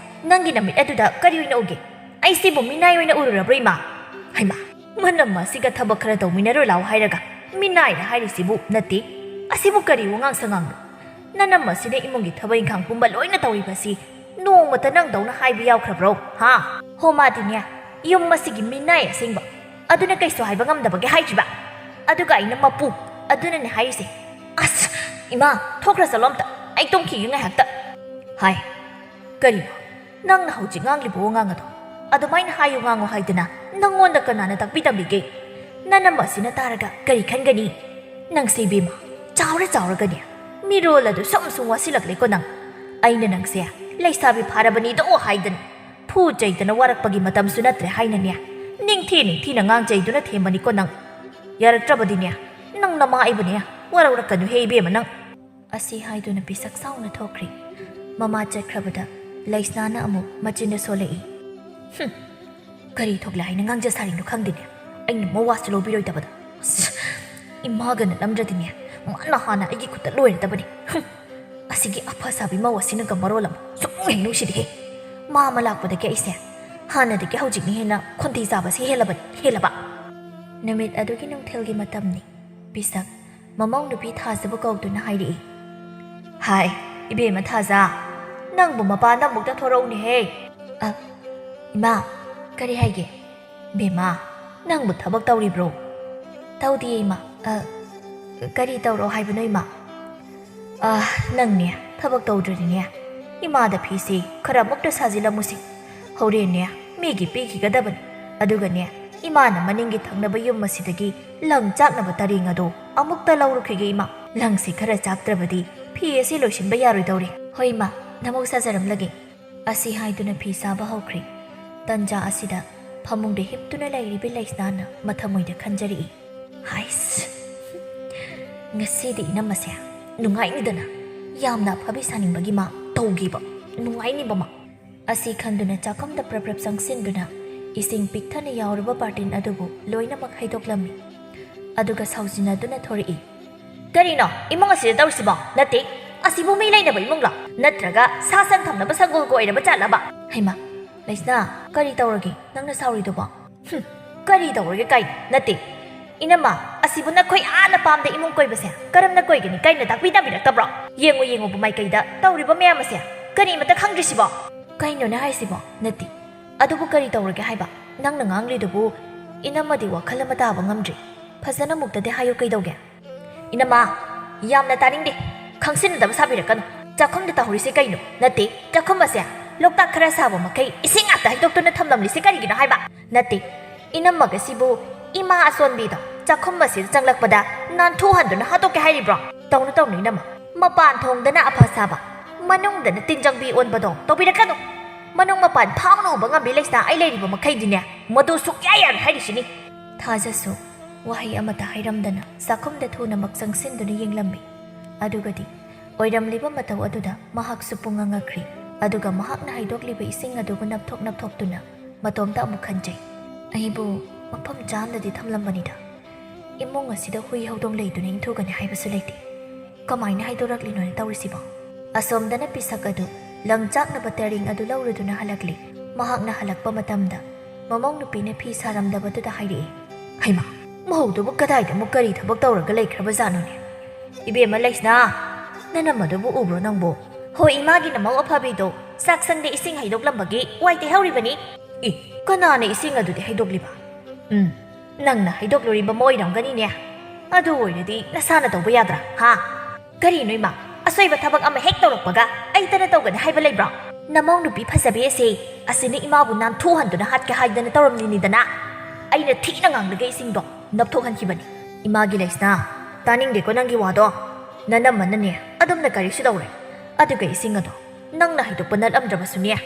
ꯅꯪꯒꯤ ꯅꯃꯤꯠ ꯑꯗꯨꯗ ꯀꯔꯤ ꯑꯣꯏꯅ ꯎꯒꯦ? ꯑꯩꯁꯤꯕꯨ ꯃꯤꯅꯥꯏ ꯑꯣꯏꯅ ꯎꯔꯨꯔꯕ꯭ꯔꯣ ꯏꯃꯥ? ꯍꯩꯃꯥ, ꯃꯅꯝꯃ ꯑꯁꯤꯒ ꯊꯕꯛ ꯈꯔ ꯇꯧꯃꯤꯟꯅꯔꯨ ꯂꯥꯎ ꯍꯥꯏꯔꯒ ꯃꯤꯅꯥꯏꯅ ꯍꯥꯏꯔꯤꯁꯤꯕꯨ ꯅꯠꯇꯦ꯫ ꯑꯁꯤꯕꯨ ꯀꯔꯤ ꯋꯥꯉꯥꯡ ꯁꯉꯥꯡꯅꯣ? ꯅꯅꯝꯃ ꯑꯁꯤꯅ ꯏꯃꯨꯡꯒꯤ ꯊꯕꯛ ꯏꯪꯈꯥꯡ ꯄꯨꯝꯕ ꯂꯣꯏꯅ ꯇꯧꯔꯤꯕ ꯑꯁꯤ ꯅꯣꯡꯃꯇ ꯅꯪꯗꯧꯅ ꯍꯥꯏꯕ ꯌꯥꯎꯈ꯭ꯔꯕ꯭ꯔꯣ? ꯍꯥ? ꯍꯣ, ꯃꯥꯗꯤꯅꯦ, ꯌꯨꯝ ꯑꯁꯤꯒꯤ ꯃꯤꯅꯥꯏ ꯑꯁꯦꯡꯕ꯫ ꯑꯗꯨꯅ ꯀꯩꯁꯨ ꯍꯥꯏꯕ ꯉꯝꯗꯕꯒꯤ ꯍꯥꯏꯗ꯭ꯔꯤꯕ꯫ ꯑꯗꯨꯒ ꯑꯩꯅ ꯃꯄꯨ, ꯑꯗꯨꯅꯅꯦ ꯍꯥꯏꯔꯤꯁꯦ꯫ ꯑꯁ, ꯏꯃꯥ, ꯊꯣꯛꯈ꯭ꯔ ꯆꯠꯂꯣ ꯑꯝꯇ꯫ ꯑꯩ ꯇꯨꯝꯈꯤꯒꯦ ꯉꯥꯏꯍꯥꯛꯇ꯫ ꯍꯥꯏ, ꯀꯔꯤꯅꯣ? ꯅꯪꯅ ꯍꯧꯖꯤꯛ ꯉꯥꯡꯂꯤꯕ ꯋꯥꯉꯥꯡ ꯑꯗꯣ ꯑꯗꯨꯃꯥꯏꯅ ꯍꯥꯏꯌꯨ ꯉꯥꯡꯉꯨ ꯍꯥꯏꯗꯅ ꯅꯪꯉꯣꯟꯗ ꯀꯅꯥꯅ ꯇꯥꯛꯄꯤ ꯇꯝꯕꯤꯒꯦ? ꯅꯅꯝꯕ ꯑꯁꯤꯅ ꯇꯥꯔꯒ ꯀꯔꯤ ꯈꯟꯒꯅꯤ? ꯅꯪꯁꯦ ꯏꯕꯦꯝꯃ, ꯆꯥꯎꯔ ꯆꯥꯎꯔꯒꯅꯦ ꯃꯤꯔꯣꯜ ꯑꯗꯨ ꯁꯨꯝ ꯁꯨꯝ ꯋꯥꯁꯤꯜꯂꯛꯂꯦꯀꯣ ꯅꯪ꯫ ꯑꯩꯅ ꯅꯪꯁꯦ ꯂꯩꯁꯥꯕꯤ ꯐꯥꯔꯕꯅꯤꯗꯣ ꯍꯥꯏꯗꯅ ꯐꯨ ꯆꯩꯗꯅ ꯋꯥꯔꯛꯄꯒꯤ ꯃꯇꯝꯁꯨ ꯅꯠꯇ꯭ꯔꯦ ꯍꯥꯏꯅꯅꯦ ꯅꯤꯡꯊꯤ ꯅꯤꯡꯊꯤꯅ ꯉꯥꯡ ꯆꯩꯗꯨꯅ ꯊꯦꯝꯕꯅꯤꯀꯣ ꯅꯪ꯫ ꯌꯥꯔꯛꯇ꯭ꯔꯕꯗꯤꯅꯦ ꯅꯪ ꯅꯃꯥ ꯑꯩꯕꯨꯅꯦ ꯋꯥꯔꯧꯔꯛꯀꯅꯨꯍꯦ ꯏꯕꯦꯝꯃ ꯅꯪ꯫ ꯑꯁꯤ ꯍꯥꯏꯗꯨꯅ ꯄꯤꯁꯛ ꯁꯥꯎꯅ ꯊꯣꯛꯈ꯭ꯔꯦ꯫ ꯃꯃꯥ ꯆꯠꯈ꯭ꯔꯕꯗ ꯂꯩꯁꯅꯥꯅ ꯑꯃꯨꯛ ꯃꯆꯤꯟꯗ ꯁꯣꯜꯂꯛꯏ꯫ "ꯍꯨꯝ, ꯀꯔꯤ ꯊꯣꯛꯂꯦ ꯍꯥꯏꯅ ꯉꯥꯡꯖ ꯁꯥꯔꯤꯅꯣ ꯈꯪꯗꯦꯅꯦ꯫ ꯑꯩꯅ ꯃꯋꯥꯁꯨ ꯂꯧꯕꯤꯔꯣꯏꯗꯕꯗ꯫ ꯑꯁ, ꯏꯃꯥꯒ ꯅꯠꯂꯝꯗ꯭ꯔꯗꯤꯅꯦ ꯃꯥꯅ ꯍꯥꯟꯅ ꯑꯩꯒꯤ ꯈꯨꯠꯇ ꯂꯣꯏꯔꯗꯕꯅꯤ꯫ ꯍꯨꯝ, ꯑꯁꯤꯒꯤ ꯑꯐ ꯁꯥꯕꯤ ꯃꯧ ꯑꯁꯤꯅꯒ ꯃꯔꯣꯜ ꯑꯃ ꯁꯨꯡꯅꯨꯡ ꯍꯦꯛ ꯅꯨꯡꯁꯤꯗꯦꯍꯦ꯫ ꯃꯥ ꯑꯃ ꯂꯥꯛꯄꯗꯒꯤ ꯑꯩꯁꯦ ꯍꯥꯟꯅꯗꯒꯤ ꯍꯧꯖꯤꯛꯅ ꯍꯦꯟꯅ ꯈꯣꯟꯊꯤ ꯆꯥꯕꯁꯦ ꯍꯦꯜꯂꯕꯅꯤ, ꯍꯦꯜꯂꯕ꯫" ꯅꯨꯃꯤꯠ ꯑꯗꯨꯒꯤ ꯅꯨꯡꯊꯤꯜꯒꯤ ꯃꯇꯝꯅꯤ꯫ ꯄꯤꯁꯛ ꯃꯃꯧ ꯅꯨꯄꯤ ꯊꯥꯖꯕ ꯀꯧꯗꯨꯅ ꯍꯥꯏꯔꯛꯏ꯫ "ꯍꯥꯏ, ꯏꯕꯦꯝꯃ ꯊꯥꯖ, ꯅꯪꯕꯨ ꯃꯄꯥꯟꯗ ꯑꯃꯨꯛꯇ ꯊꯣꯔꯛꯎꯅꯦꯍꯦ꯫" "ꯑ, ꯏꯃꯥ, ꯀꯔꯤ ꯍꯥꯏꯒꯦ?" "ꯏꯕꯦꯝꯃ, ꯅꯪꯕꯨ ꯊꯕꯛ ꯇꯧꯔꯤꯕ꯭ꯔꯣ?" "ꯇꯧꯗꯤꯌꯦ ꯏꯃꯥ꯫" "ꯑ, ꯀꯔꯤ ꯇꯧꯔꯣ ꯍꯥꯏꯕꯅꯣ ꯏꯃꯥ?" "ꯑ, ꯅꯪꯅꯦ ꯊꯕꯛ ꯇꯧꯗ꯭ꯔꯗꯤꯅꯦ ꯏꯃꯥꯗ ꯐꯤꯁꯦ ꯈꯔ ꯑꯃꯨꯛꯇ ꯁꯥꯖꯤꯜꯂꯝꯃꯨꯁꯤ꯫ ꯍꯣꯔꯦꯟꯅꯦ ꯃꯤꯒꯤ ꯄꯤꯈꯤꯒꯗꯕꯅꯤ꯫ ꯑꯗꯨꯒꯅꯦ ꯏꯃꯥꯅ ꯃꯅꯤꯡꯒꯤ ꯊꯪꯅꯕ ꯌꯨꯝ ꯑꯁꯤꯗꯒꯤ ꯂꯪ ꯆꯥꯛꯅꯕ ꯇꯔꯦꯡ ꯑꯗꯣ ꯑꯃꯨꯛꯇ ꯂꯧꯔꯨꯈꯤꯒꯦ ꯏꯃꯥ꯫ ꯂꯪꯁꯦ ꯈꯔ ꯆꯥꯛꯇ꯭ꯔꯕꯗꯤ ꯐꯤ ꯑꯁꯤ ꯂꯣꯏꯁꯤꯟꯕ ꯌꯥꯔꯣꯏꯗꯧꯔꯦ꯫" "ꯍꯣꯏ ꯏꯃꯥ, ꯅꯃꯧ ꯁꯥꯖꯔꯝꯂꯒꯦ꯫" ꯑꯁꯤ ꯍꯥꯏꯗꯨꯅ ꯐꯤ ꯁꯥꯕ ꯍꯧꯈ꯭ꯔꯦ꯫ ꯇꯟꯖꯥ ꯑꯁꯤꯗ ꯐꯃꯨꯡꯗ ꯍꯤꯞꯇꯨꯅ ꯂꯩꯔꯤꯕꯤ ꯂꯩꯁꯅꯥꯅ ꯃꯊꯃꯣꯏꯗ ꯈꯟꯖꯔꯛꯏ꯫ "ꯍꯥꯏꯁ, ꯉꯁꯤꯗꯤ ꯏꯅꯝꯃꯁꯦ ꯅꯨꯡꯉꯥꯏꯅꯤꯗꯅ, ꯌꯥꯝꯅ ꯑꯐꯕꯤ ꯁꯥꯅꯤꯡꯕꯒꯤ ꯃꯥ ꯇꯧꯈꯤꯕ ꯅꯨꯡꯉꯥꯏꯅꯤꯕ ꯃꯥ꯫" ꯑꯁꯤ ꯈꯟꯗꯨꯅ ꯆꯥꯛꯈꯨꯝꯗ ꯄ꯭ꯔꯞ ꯄ꯭ꯔꯞ ꯆꯪꯁꯤꯟꯗꯨꯅ ꯏꯁꯤꯡ ꯄꯤꯛꯊꯅ ꯌꯥꯎꯔꯕ ꯕꯥꯔꯇꯤꯟ ꯑꯗꯨꯕꯨ ꯂꯣꯏꯅꯃꯛ ꯍꯩꯗꯣꯛꯂꯝꯃꯤ꯫ ꯑꯗꯨꯒ ꯁꯥꯎꯖꯤꯟꯅꯗꯨꯅ ꯊꯣꯔꯛꯏ꯫ "ꯀꯔꯤꯅꯣ ꯏꯃꯨꯡ ꯑꯁꯤꯗ ꯇꯧꯔꯤꯁꯤꯕꯣ? ꯅꯠꯇꯦ, ꯑꯁꯤꯕꯨ ꯃꯤ ꯂꯩꯅꯕ ꯏꯃꯨꯡꯂꯣ? ꯅꯠꯇ꯭ꯔꯒ ꯁꯥ ꯁꯟ ꯊꯝꯅꯕ ꯁꯪꯒꯣꯜꯒ ꯑꯣꯏꯔꯕ ꯖꯥꯠꯂꯕ?" "ꯍꯩꯃꯥ, ꯂꯩꯁꯅꯥ, ꯀꯔꯤ ꯇꯧꯔꯒꯦ ꯅꯪꯅ ꯁꯥꯎꯔꯤꯗꯨꯕꯣ?" "ꯍꯨꯝ, ꯀꯔꯤ ꯇꯧꯔꯒꯦ ꯀꯥꯏ? ꯅꯠꯇꯦ, ꯏꯅꯝꯃ, ꯑꯁꯤꯕꯨ ꯅꯈꯣꯏ ꯑꯥ ꯅꯄꯥꯝꯗ ꯏꯃꯨꯡ ꯀꯣꯏꯕꯁꯦ ꯀꯔꯝꯅ ꯀꯣꯏꯒꯅꯤ ꯀꯥꯏꯅ ꯇꯥꯛꯄꯤ ꯇꯝꯕꯤꯔꯛꯇꯕ꯭ꯔꯣ? ꯌꯦꯡꯉꯨ ꯌꯦꯡꯉꯨꯕꯨ ꯃꯥꯏꯀꯩꯗ ꯇꯧꯔꯤꯕ ꯃꯌꯥꯝ ꯑꯁꯦ, ꯀꯔꯤꯃꯇ ꯈꯪꯗ꯭ꯔꯤꯁꯤꯕꯣ?" "ꯀꯩꯅꯣꯅꯦ ꯍꯥꯏꯁꯤꯕꯣ? ꯅꯠꯇꯦ, ꯑꯗꯨꯕꯨ ꯀꯔꯤ ꯇꯧꯔꯒꯦ ꯍꯥꯏꯕ? ꯅꯪꯅ ꯉꯥꯡꯂꯤꯗꯨꯕꯨ ꯏꯅꯝꯃꯗꯤ ꯋꯥꯈꯜ ꯑꯃ ꯇꯥꯕ ꯉꯝꯗ꯭ꯔꯤ꯫ ꯐꯖꯅ ꯑꯃꯨꯛꯇꯗꯤ ꯍꯥꯏꯌꯨ ꯀꯩꯗꯧꯒꯦ?" "ꯏꯅꯝꯃ, ꯌꯥꯝꯅ ꯇꯥꯅꯤꯡꯗꯦ꯫ ꯈꯪꯁꯤꯟꯅꯗꯕ ꯁꯥꯕꯤꯔꯛꯀꯅꯨ꯫ ꯆꯥꯛꯈꯨꯝꯗ ꯇꯧꯍꯧꯔꯤꯁꯦ ꯀꯩꯅꯣ? ꯅꯠꯇꯦ, ꯆꯥꯛꯈꯨꯝ ꯑꯁꯦ ꯂꯣꯛꯇꯥꯛ ꯈꯔ ꯁꯥꯕ ꯃꯈꯩ ꯏꯁꯤꯡ ꯉꯥꯛꯇ ꯍꯩꯗꯣꯛꯇꯨꯅ ꯊꯝꯂꯝꯂꯤꯁꯦ ꯀꯔꯤꯒꯤꯅꯣ ꯍꯥꯏꯕ? ꯅꯠꯇꯦ, ꯏꯅꯝꯃꯒ ꯁꯤꯕꯨ ꯏꯃꯥ ꯑꯁꯣꯟꯕꯤꯗꯣ ꯆꯥꯛꯈꯨꯝ ꯑꯁꯤꯗ ꯆꯪꯂꯛꯄꯗ ꯅꯥꯟꯊꯨꯍꯟꯗꯨꯅ ꯍꯥꯠꯇꯣꯛꯀꯦ ꯍꯥꯏꯔꯤꯕ꯭ꯔꯣ? ꯇꯧꯅꯨ, ꯇꯧꯅꯨ, ꯏꯅꯝꯃ꯫ ꯃꯄꯥꯟ ꯊꯣꯡꯗꯅ ꯑꯐ ꯁꯥꯕ, ꯃꯅꯨꯡꯗꯅ ꯇꯤꯟꯖꯪꯕꯤ ꯑꯣꯟꯕꯗꯣ ꯇꯧꯕꯤꯔꯛꯀꯅꯨ꯫ ꯃꯅꯨꯡ ꯃꯄꯥꯟ ꯐꯥꯎꯅ ꯎꯕ ꯉꯝꯕꯤ ꯂꯩꯁꯅꯥ ꯑꯩ ꯂꯩꯔꯤꯕ ꯃꯈꯩꯗꯤꯅꯦ, ꯃꯗꯨ ꯁꯨꯛꯌꯥ ꯌꯥꯔꯣꯏ ꯍꯥꯏꯔꯤꯁꯤꯅꯤ꯫ ꯊꯥꯖꯁꯨ ꯋꯥꯍꯩ ꯑꯃꯠꯇ ꯍꯥꯏꯔꯝꯗꯅ ꯆꯥꯛꯈꯨꯝꯗ ꯊꯨꯅꯃꯛ ꯆꯪꯁꯤꯟꯗꯨꯅ ꯌꯦꯡꯂꯝꯃꯤ꯫ ꯑꯗꯨꯒꯗꯤ ꯑꯣꯏꯔꯝꯂꯤꯕ ꯃꯇꯧ ꯑꯗꯨꯗ ꯃꯍꯥꯛꯁꯨ ꯄꯨꯡꯉꯛ ꯉꯛꯈ꯭ꯔꯤ꯫ ꯑꯗꯨꯒ ꯃꯍꯥꯛꯅ ꯍꯩꯗꯣꯛꯂꯤꯕ ꯏꯁꯤꯡ ꯑꯗꯨꯕꯨ ꯅꯞꯊꯣꯛ ꯅꯞꯊꯣꯛꯇꯨꯅ ꯃꯇꯣꯝꯇ ꯑꯃꯨꯛ ꯈꯟꯖꯩ꯫ ꯑꯩꯕꯨ ꯃꯐꯝ ꯆꯥꯅꯗꯤ ꯊꯝꯂꯝꯕꯅꯤꯗ꯫ ꯏꯃꯨꯡ ꯑꯁꯤꯗ ꯍꯨꯏ ꯍꯧꯗꯣꯡ ꯂꯩꯗꯨꯅ ꯏꯟꯊꯨꯒꯅꯤ ꯍꯥꯏꯕꯁꯨ ꯂꯩꯇꯦ꯫ ꯀꯃꯥꯏꯅ ꯍꯩꯗꯣꯔꯛꯂꯤꯅꯣꯅꯦ ꯇꯧꯔꯤꯁꯤꯕꯣ? ꯑꯁꯣꯝꯗꯅ ꯄꯤꯁꯛ ꯑꯗꯨ ꯂꯪꯆꯥꯛꯅꯕ ꯇꯦꯔꯤꯡ ꯑꯗꯨ ꯂꯧꯔꯨꯗꯨꯅ ꯍꯜꯂꯛꯂꯤ꯫ ꯃꯍꯥꯛꯅ ꯍꯜꯂꯛꯄ ꯃꯇꯝꯗ ꯃꯃꯧ ꯅꯨꯄꯤꯅ ꯐꯤ ꯁꯥꯔꯝꯗꯕꯗꯨꯗ ꯍꯥꯏꯔꯛꯏ, "ꯍꯩꯃꯥ, ꯃꯧꯗꯨꯕꯨ ꯀꯗꯥꯏꯗ ꯑꯃꯨꯛ ꯀꯔꯤ ꯊꯕꯛ ꯇꯧꯔꯒ ꯂꯩꯈ꯭ꯔꯕꯖꯥꯠꯅꯣꯅꯦ? ꯏꯕꯦꯝꯃ ꯂꯩꯁꯅꯥ, ꯅꯅꯝꯃꯗꯨꯕꯨ ꯎꯕ꯭ꯔꯣ ꯅꯪꯕꯨ?" "ꯍꯣꯏ, ꯏꯃꯥꯒꯤ ꯅꯃꯧ ꯑꯐꯕꯤꯗꯣ ꯆꯥꯛꯁꯪꯗ ꯏꯁꯤꯡ ꯍꯩꯗꯣꯛꯂꯝꯕꯒꯤ ꯋꯥꯏ ꯇꯩꯍꯧꯔꯤꯕꯅꯤ꯫" "ꯏ, ꯀꯅꯥꯅ ꯏꯁꯤꯡ ꯑꯗꯨꯗꯤ ꯍꯩꯗꯣꯛꯂꯤꯕ?" "ꯎꯝ, ꯅꯪꯅ ꯍꯩꯗꯣꯛꯂꯨꯔꯤꯕ ꯑꯃ ꯑꯣꯏꯔꯝꯒꯅꯤꯅꯦ꯫ ꯑꯗꯨ ꯑꯣꯏꯔꯗꯤ ꯅꯁꯥꯅ ꯇꯧꯕ ꯌꯥꯗ꯭ꯔꯥ, ꯍꯥ?" "ꯀꯔꯤꯅꯣ ꯏꯃꯥ? ꯑꯁꯣꯏꯕ ꯊꯕꯛ ꯑꯃ ꯍꯦꯛ ꯇꯧꯔꯛꯄꯒ ꯑꯩꯇꯅ ꯇꯧꯒꯅꯤ ꯍꯥꯏꯕ ꯂꯩꯕ꯭ꯔꯣ? ꯅꯃꯧ ꯅꯨꯄꯤ ꯐꯖꯕꯤ ꯑꯁꯤ, ꯑꯁꯤꯅ ꯏꯃꯥꯕꯨ ꯅꯥꯟꯊꯨꯍꯟꯗꯨꯅ ꯍꯥꯠꯀꯦ ꯍꯥꯏꯗꯅ ꯇꯧꯔꯝꯂꯤꯅꯤꯗꯅ꯫ ꯑꯩꯅ ꯊꯤꯅ ꯉꯥꯡꯂꯒ ꯏꯁꯤꯡꯗꯣ ꯅꯞꯊꯣꯛꯍꯟꯈꯤꯕꯅꯤ꯫" "ꯏꯃꯥꯒꯤ ꯂꯩꯁꯅꯥ, ꯇꯥꯅꯤꯡꯗꯦꯀꯣ ꯅꯪꯒꯤ ꯋꯥꯗꯣ꯫ ꯅꯅꯝꯃꯅꯅꯦ ꯑꯗꯨꯝꯅ ꯀꯔꯤꯁꯨ ꯇꯧꯔꯣꯏ꯫ ꯑꯗꯨꯒ ꯏꯁꯤꯡ ꯑꯗꯣ ꯅꯪꯅ ꯍꯩꯗꯣꯛꯄ ꯅꯠꯂꯝꯗ꯭ꯔꯕꯁꯨꯅꯦ,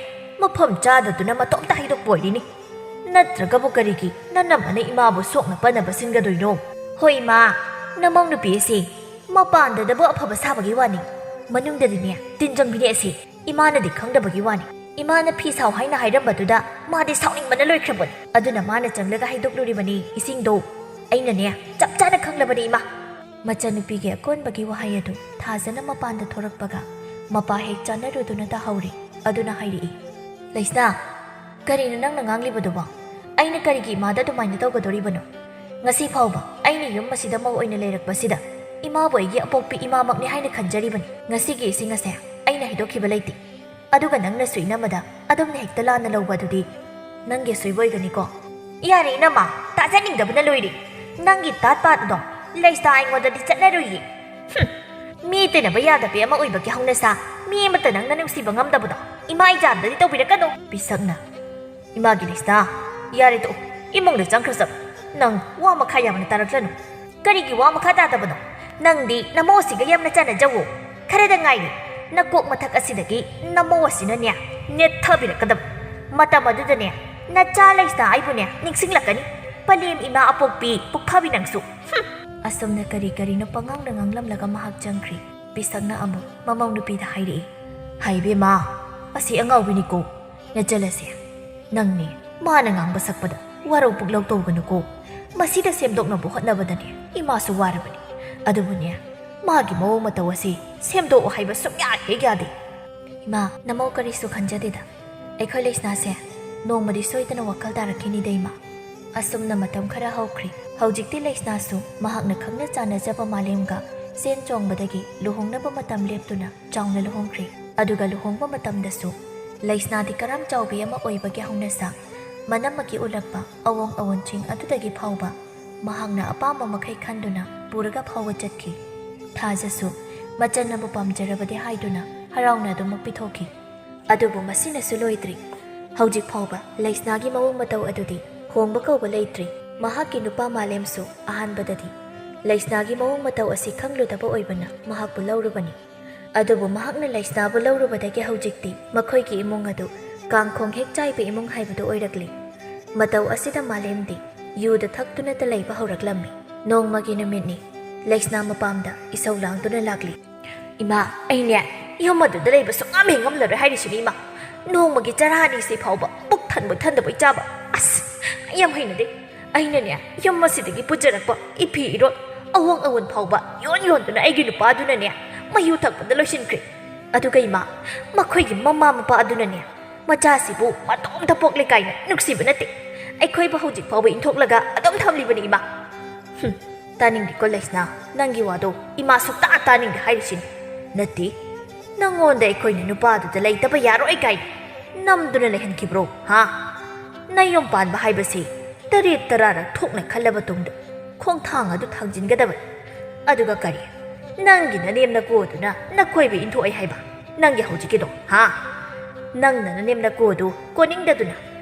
ꯃꯐꯝ ꯆꯥꯗꯗꯨꯅ ꯃꯇꯣꯝꯇ ꯍꯩꯗꯣꯛꯄ ꯑꯣꯏꯔꯤꯅꯤ꯫ ꯅꯠꯇ꯭ꯔꯒꯕꯨ ꯀꯔꯤꯒꯤ ꯅꯅꯝꯃꯅ ꯏꯃꯥꯕꯨ ꯁꯣꯛꯅ ꯄꯟꯅꯕ ꯁꯤꯟꯒꯗꯣꯏꯅꯣ?" "ꯍꯣꯏ ꯏꯃꯥ, ꯅꯃꯧ ꯅꯨꯄꯤ ꯑꯁꯤ ꯃꯄꯥꯟꯗꯗꯕꯨ ꯑꯐꯕ ꯁꯥꯕꯒꯤ ꯋꯥꯅꯤ, ꯃꯅꯨꯡꯗꯗꯤꯅꯦ ꯇꯤꯟ ꯆꯪꯕꯤꯅꯦ ꯑꯁꯤ꯫ ꯏꯃꯥꯅꯗꯤ ꯈꯪꯗꯕꯒꯤ ꯋꯥꯅꯤ꯫ ꯏꯃꯥꯅ ꯐꯤ ꯁꯥꯎ ꯍꯥꯏꯅ ꯍꯥꯏꯔꯝꯕꯗꯨꯗ ꯃꯥꯗꯤ ꯁꯥꯎꯅꯤꯡꯕꯅ ꯂꯣꯏꯈ꯭ꯔꯕꯅꯤ꯫ ꯑꯗꯨꯅ ꯃꯥꯅ ꯆꯪꯂꯒ ꯍꯩꯗꯣꯛꯂꯨꯔꯤꯕꯅꯤ ꯏꯁꯤꯡꯗꯣ꯫ ꯑꯩꯅꯅꯦ ꯆꯞ ꯆꯥꯅ ꯈꯪꯂꯕꯅꯤ ꯏꯃꯥ꯫" ꯃꯆꯟꯅꯨꯄꯤꯒꯤ ꯑꯀꯣꯟꯕꯒꯤ ꯋꯥꯍꯩ ꯑꯗꯨ ꯊꯥꯖꯅ ꯃꯄꯥꯟꯗ ꯊꯣꯔꯛꯄꯒ ꯃꯄꯥ ꯍꯦꯛ ꯆꯥꯅꯔꯨꯗꯨꯅ ꯇꯥꯍꯧꯔꯦ꯫ ꯑꯗꯨꯅ ꯍꯥꯏꯔꯛꯏ, "ꯂꯩꯁꯅꯥ, ꯀꯔꯤꯅꯣ ꯅꯪꯅ ꯉꯥꯡꯂꯤꯕꯗꯨꯕꯣ? ꯑꯩꯅ ꯀꯔꯤꯒꯤ ꯏꯃꯥꯗ ꯑꯗꯨꯃꯥꯏꯅ ꯇꯧꯒꯗꯣꯔꯤꯕꯅꯣ? ꯉꯁꯤ ꯐꯥꯎꯕ ꯑꯩꯅ ꯌꯨꯝ ꯑꯁꯤꯗ ꯃꯧ ꯑꯣꯏꯅ ꯂꯩꯔꯛꯄꯁꯤꯗ ꯏꯃꯥꯕꯨ ꯑꯩꯒꯤ ꯑꯄꯣꯛꯄꯤ ꯏꯃꯥꯃꯛꯅꯤ ꯍꯥꯏꯅ ꯈꯟꯖꯔꯤꯕꯅꯤ꯫ ꯉꯁꯤꯒꯤ ꯏꯁꯤꯡ ꯑꯁꯦ ꯑꯩꯅ ꯍꯩꯗꯣꯛꯈꯤꯕ ꯂꯩꯇꯦ꯫ ꯑꯗꯨꯒ ꯅꯪꯅꯁꯨ ꯏꯅꯝꯃꯗ ꯑꯗꯨꯝꯅ ꯍꯦꯛꯇ ꯂꯥꯟꯅ ꯂꯧꯕ ꯑꯗꯨꯗꯤ ꯅꯪꯒꯤ ꯑꯁꯣꯏꯕ ꯑꯣꯏꯒꯅꯤꯀꯣ?" "ꯌꯥꯔꯦ ꯏꯅꯝꯃ, ꯇꯥꯖꯅꯤꯡꯗꯕꯅ ꯂꯣꯏꯔꯦ꯫ ꯅꯪꯒꯤ ꯇꯥꯠ ꯄꯥꯠ ꯑꯗꯣ ꯂꯩꯁꯅꯥ ꯑꯩꯉꯣꯟꯗꯗꯤ ꯆꯠꯅꯔꯨꯏꯌꯦ꯫ ꯍꯨꯝ, ꯃꯤ ꯇꯤꯟꯅꯕ ꯌꯥꯗꯕꯤ ꯑꯃ ꯑꯣꯏꯕꯒꯤ ꯍꯧꯅꯁꯥ, ꯃꯤ ꯑꯃꯠꯇ ꯅꯪꯅ ꯅꯨꯡꯁꯤꯕ ꯉꯝꯗꯕꯗꯣ ꯏꯃꯥ ꯏꯆꯥꯗꯗꯤ ꯇꯧꯕꯤꯔꯛꯀꯅꯨ꯫ ꯄꯤꯁꯛꯅ, "ꯏꯃꯥꯒꯤ ꯂꯩꯁꯅꯥ, ꯌꯥꯔꯦ ꯇꯣꯛꯑꯣ, ꯏꯃꯨꯡꯗ ꯆꯪꯈ꯭ꯔꯣ ꯆꯠꯂꯣ꯫ ꯅꯪ ꯋꯥ ꯃꯈꯥ ꯌꯥꯝꯅ ꯇꯥꯔꯛꯂꯅꯨ꯫ ꯀꯔꯤꯒꯤ ꯋꯥ ꯃꯈꯥ ꯇꯥꯗꯕꯅꯣ? ꯅꯪꯗꯤ ꯅꯃꯧ ꯑꯁꯤꯒ ꯌꯥꯝꯅ ꯆꯥꯟꯅꯖꯧꯋꯣ꯫ ꯈꯔꯗ ꯉꯥꯏꯔꯦ꯫ ꯅꯀꯣꯛ ꯃꯊꯛ ꯑꯁꯤꯗꯒꯤ ꯅꯃꯧ ꯑꯁꯤꯅꯅꯦ, ꯅꯦꯠꯊꯕꯤꯔꯛꯀꯗꯕ꯫ ꯃꯇꯝ ꯑꯗꯨꯗꯅꯦ, ꯅꯆꯥ ꯂꯩꯁꯅꯥ ꯑꯩꯕꯨꯅꯦ ꯅꯤꯡꯁꯤꯡꯂꯛꯀꯅꯤ꯫ ꯄꯂꯦꯝ ꯏꯃꯥ ꯑꯄꯣꯛꯄꯤ ꯄꯨꯛꯐꯥꯕꯤ ꯅꯪꯁꯨ꯫ ꯍꯨꯝ!" ꯑꯁꯨꯝꯅ ꯀꯔꯤ ꯀꯔꯤꯅꯣ ꯄꯉꯥꯡꯗ ꯉꯥꯡꯂꯝꯂꯒ ꯃꯍꯥꯛ ꯆꯪꯈ꯭ꯔꯤ꯫ ꯄꯤꯁꯛꯅ ꯑꯃꯨꯛ ꯃꯃꯧ ꯅꯨꯄꯤꯗ ꯍꯥꯏꯔꯛꯏ, "ꯍꯥꯏꯕꯦꯝꯃ, ꯑꯁꯤ ꯑꯉꯥꯎꯕꯤꯅꯤꯀꯣ꯫ ꯅꯆꯜ ꯑꯁꯦ, ꯅꯪꯅꯦ ꯃꯥꯅ ꯉꯥꯡꯕ ꯁꯛꯄꯗ ꯋꯥꯔꯧ ꯄꯨꯛꯂꯧ ꯇꯧꯒꯅꯨꯀꯣ꯫ ꯃꯁꯤꯗ ꯁꯦꯝꯗꯣꯛꯅꯕ ꯍꯣꯠꯅꯕꯗꯅꯦ ꯏꯃꯥꯁꯨ ꯋꯥꯔꯕꯅꯤ꯫ ꯑꯗꯨꯕꯨꯅꯦ, ꯃꯥꯒꯤ ꯃꯑꯣꯡ ꯃꯇꯧ ꯑꯁꯤ ꯁꯦꯝꯗꯣꯛꯑꯣ ꯍꯥꯏꯕ ꯁꯨꯡꯌꯥ ꯍꯦꯛ ꯌꯥꯗꯦ꯫" "ꯏꯃꯥ, ꯅꯃꯧ ꯀꯔꯤꯁꯨ ꯈꯟꯖꯗꯦꯗ꯫ ꯑꯩꯈꯣꯏ ꯂꯩꯁꯅꯥꯁꯦ ꯅꯣꯡꯃꯗꯤ ꯁꯣꯏꯗꯅ ꯋꯥꯈꯜ ꯇꯥꯔꯛꯈꯤꯅꯤꯗ, ꯏꯃꯥ꯫" ꯑꯁꯨꯝꯅ ꯃꯇꯝ ꯈꯔ ꯍꯧꯈ꯭ꯔꯤ꯫ ꯍꯧꯖꯤꯛꯇꯤ ꯂꯩꯁꯅꯥꯁꯨ ꯃꯍꯥꯛꯅ ꯈꯪꯅ ꯆꯥꯟꯅꯖꯕ ꯃꯥꯂꯦꯝꯒ ꯆꯦꯟ ꯆꯣꯡꯕꯗꯒꯤ ꯂꯨꯍꯣꯡꯅꯕ ꯃꯇꯝ ꯂꯦꯞꯇꯨꯅ ꯆꯥꯎꯅ ꯂꯨꯍꯣꯡꯈ꯭ꯔꯤ꯫ ꯑꯗꯨꯒ ꯂꯨꯍꯣꯡꯕ ꯃꯇꯝꯗꯁꯨ ꯂꯩꯁꯅꯥꯗꯤ ꯀꯔꯝ ꯆꯥꯎꯕꯤ ꯑꯃ ꯑꯣꯏꯕꯒꯤ ꯍꯧꯅꯁꯥ, ꯃꯅꯝꯃꯛꯀꯤ ꯎꯠꯂꯛꯄ ꯑꯑꯣꯡ ꯑꯑꯣꯟꯁꯤꯡ ꯑꯗꯨꯗꯒꯤ ꯐꯥꯎꯕ ꯃꯍꯥꯛꯅ ꯑꯄꯥꯝꯕ ꯃꯈꯩ ꯈꯟꯗꯨꯅ ꯄꯨꯔꯒ ꯐꯥꯎꯕ ꯆꯠꯈꯤ꯫ ꯊꯥꯖꯁꯨ ꯃꯆꯟꯅꯕꯨ ꯄꯥꯝꯖꯔꯕꯗꯤ ꯍꯥꯏꯗꯨꯅ ꯍꯔꯥꯎꯅ ꯑꯗꯨꯃꯛ ꯄꯤꯊꯣꯛꯈꯤ꯫ ꯑꯗꯨꯕꯨ ꯃꯁꯤꯅꯁꯨ ꯂꯣꯏꯗ꯭ꯔꯤ꯫ ꯍꯧꯖꯤꯛ ꯐꯥꯎꯕ ꯂꯩꯁꯅꯥꯒꯤ ꯃꯑꯣꯡ ꯃꯇꯧ ꯑꯗꯨꯗꯤ ꯍꯣꯡꯕ ꯀꯧꯕ ꯂꯩꯇ꯭ꯔꯤ꯫ ꯃꯍꯥꯛꯀꯤ ꯅꯨꯄꯥ ꯃꯥꯂꯦꯝꯁꯨ ꯑꯍꯥꯟꯕꯗꯗꯤ ꯂꯩꯁꯅꯥꯒꯤ ꯃꯑꯣꯡ ꯃꯇꯧ ꯑꯁꯤ ꯈꯪꯂꯨꯗꯕ ꯑꯣꯏꯕꯅ ꯃꯍꯥꯛꯄꯨ ꯂꯧꯔꯨꯕꯅꯤ꯫ ꯑꯗꯨꯕꯨ ꯃꯍꯥꯛꯅ ꯂꯩꯁꯅꯥꯕꯨ ꯂꯧꯔꯨꯕꯗꯒꯤ ꯍꯧꯖꯤꯛꯇꯤ ꯃꯈꯣꯏꯒꯤ ꯏꯃꯨꯡ ꯑꯗꯨ ꯀꯥꯡꯈꯣꯡ ꯍꯦꯛ ꯆꯥꯏꯕ ꯏꯃꯨꯡ ꯍꯥꯏꯕꯗꯨ ꯑꯣꯏꯔꯛꯂꯤ꯫ ꯃꯇꯧ ꯑꯁꯤꯗ ꯃꯥꯂꯦꯝꯗꯤ ꯌꯨꯗ ꯊꯛꯇꯨꯅꯇ ꯂꯩꯕ ꯍꯧꯔꯛꯂꯝꯃꯤ꯫ ꯅꯣꯡꯃꯒꯤ ꯅꯨꯃꯤꯠꯅꯤ꯫ ꯂꯩꯁꯅꯥ ꯃꯄꯥꯝꯗ ꯏꯁꯧ ꯂꯥꯡꯗꯨꯅ ꯂꯥꯛꯂꯤ꯫ "ꯏꯃꯥ, ꯑꯩꯅꯦ ꯌꯨꯝ ꯑꯗꯨꯗ ꯂꯩꯕ ꯁꯨꯡꯉꯝ ꯍꯦꯛ ꯉꯝꯂꯔꯣꯏ ꯍꯥꯏꯔꯤꯁꯤꯅꯤ, ꯏꯃꯥ꯫ ꯅꯣꯡꯃꯒꯤ ꯆꯔꯥ ꯑꯅꯤꯁꯤ ꯐꯥꯎꯕ ꯄꯨꯛ ꯊꯟꯕꯣꯏ ꯊꯟꯗꯕꯣꯏ ꯆꯥꯕ꯫ ꯑꯁ, ꯑꯩ ꯌꯥꯝ ꯍꯩꯅꯗꯦ꯫ ꯑꯩꯅꯅꯦ ꯌꯨꯝ ꯑꯁꯤꯗꯒꯤ ꯄꯨꯖꯔꯛꯄ ꯏꯐꯤ ꯏꯔꯣꯟ ꯑꯑꯣꯟ ꯑꯑꯣꯟ ꯐꯥꯎꯕ ꯌꯣꯟ ꯌꯣꯟꯗꯨꯅ ꯑꯩꯒꯤ ꯅꯨꯄꯥꯗꯨꯅꯅꯦ ꯃꯌꯨ ꯊꯛꯄꯗ ꯂꯣꯏꯁꯤꯟꯈ꯭ꯔꯦ꯫ ꯑꯗꯨꯒ ꯏꯃꯥ, ꯃꯈꯣꯏꯒꯤ ꯃꯃꯥ ꯃꯄꯥ ꯑꯗꯨꯅꯅꯦ ꯃꯆꯥꯁꯤꯕꯨ ꯃꯇꯣꯝꯇ ꯄꯣꯛꯂꯦ ꯀꯥꯏꯅ ꯅꯨꯡꯁꯤꯕ ꯅꯠꯇꯦ꯫ ꯑꯩꯈꯣꯏꯕꯨ ꯍꯧꯖꯤꯛ ꯐꯥꯎꯕ ꯏꯟꯊꯣꯛꯂꯒ ꯑꯗꯨꯝ ꯊꯝꯂꯤꯕꯅꯤ, ꯏꯃꯥ꯫" ꯍꯨꯝ, ꯇꯥꯅꯤꯡꯗꯦꯀꯣ ꯂꯩꯁꯅꯥ, ꯅꯪꯒꯤ ꯋꯥꯗꯣ ꯏꯃꯥ ꯁꯨꯛꯇꯥ ꯇꯥꯅꯤꯡꯗꯦ ꯍꯥꯏꯔꯤꯁꯤꯅꯤ꯫ ꯅꯠꯇꯦ, ꯅꯪꯉꯣꯟꯗ ꯑꯩꯈꯣꯏꯅ ꯅꯨꯄꯥꯗꯨꯗ ꯂꯩꯇꯕ ꯌꯥꯔꯣꯏ ꯀꯥꯏꯅ ꯅꯝꯗꯨꯅ ꯂꯩꯍꯟꯈꯤꯕ꯭ꯔꯣ, ꯍꯥ? ꯅꯌꯨꯝ ꯄꯥꯟꯕ ꯍꯥꯏꯕꯁꯤ ꯇꯔꯦꯠ ꯇꯔꯥꯔꯛ ꯊꯣꯛꯅ ꯈꯜꯂꯕ ꯇꯨꯡꯗ ꯈꯣꯡꯊꯥꯡ ꯑꯗꯨ ꯊꯥꯡꯖꯤꯟꯒꯗꯕꯅꯤ꯫ ꯑꯗꯨꯒ ꯀꯔꯤ, ꯅꯪꯒꯤ ꯅꯅꯦꯝ ꯅꯀꯨ ꯑꯗꯨꯅ ꯅꯈꯣꯏꯕꯨ ꯏꯟꯊꯣꯛꯑꯦ ꯍꯥꯏꯕ? ꯅꯪꯒꯤ ꯍꯧꯖꯤꯛꯀꯤꯗꯣ, ꯍꯥ? ꯅꯪꯅ ꯅꯅꯦꯝ ꯅꯀꯨ ꯑꯗꯨ ꯀꯣꯟꯅꯤꯡꯗꯗꯨꯅ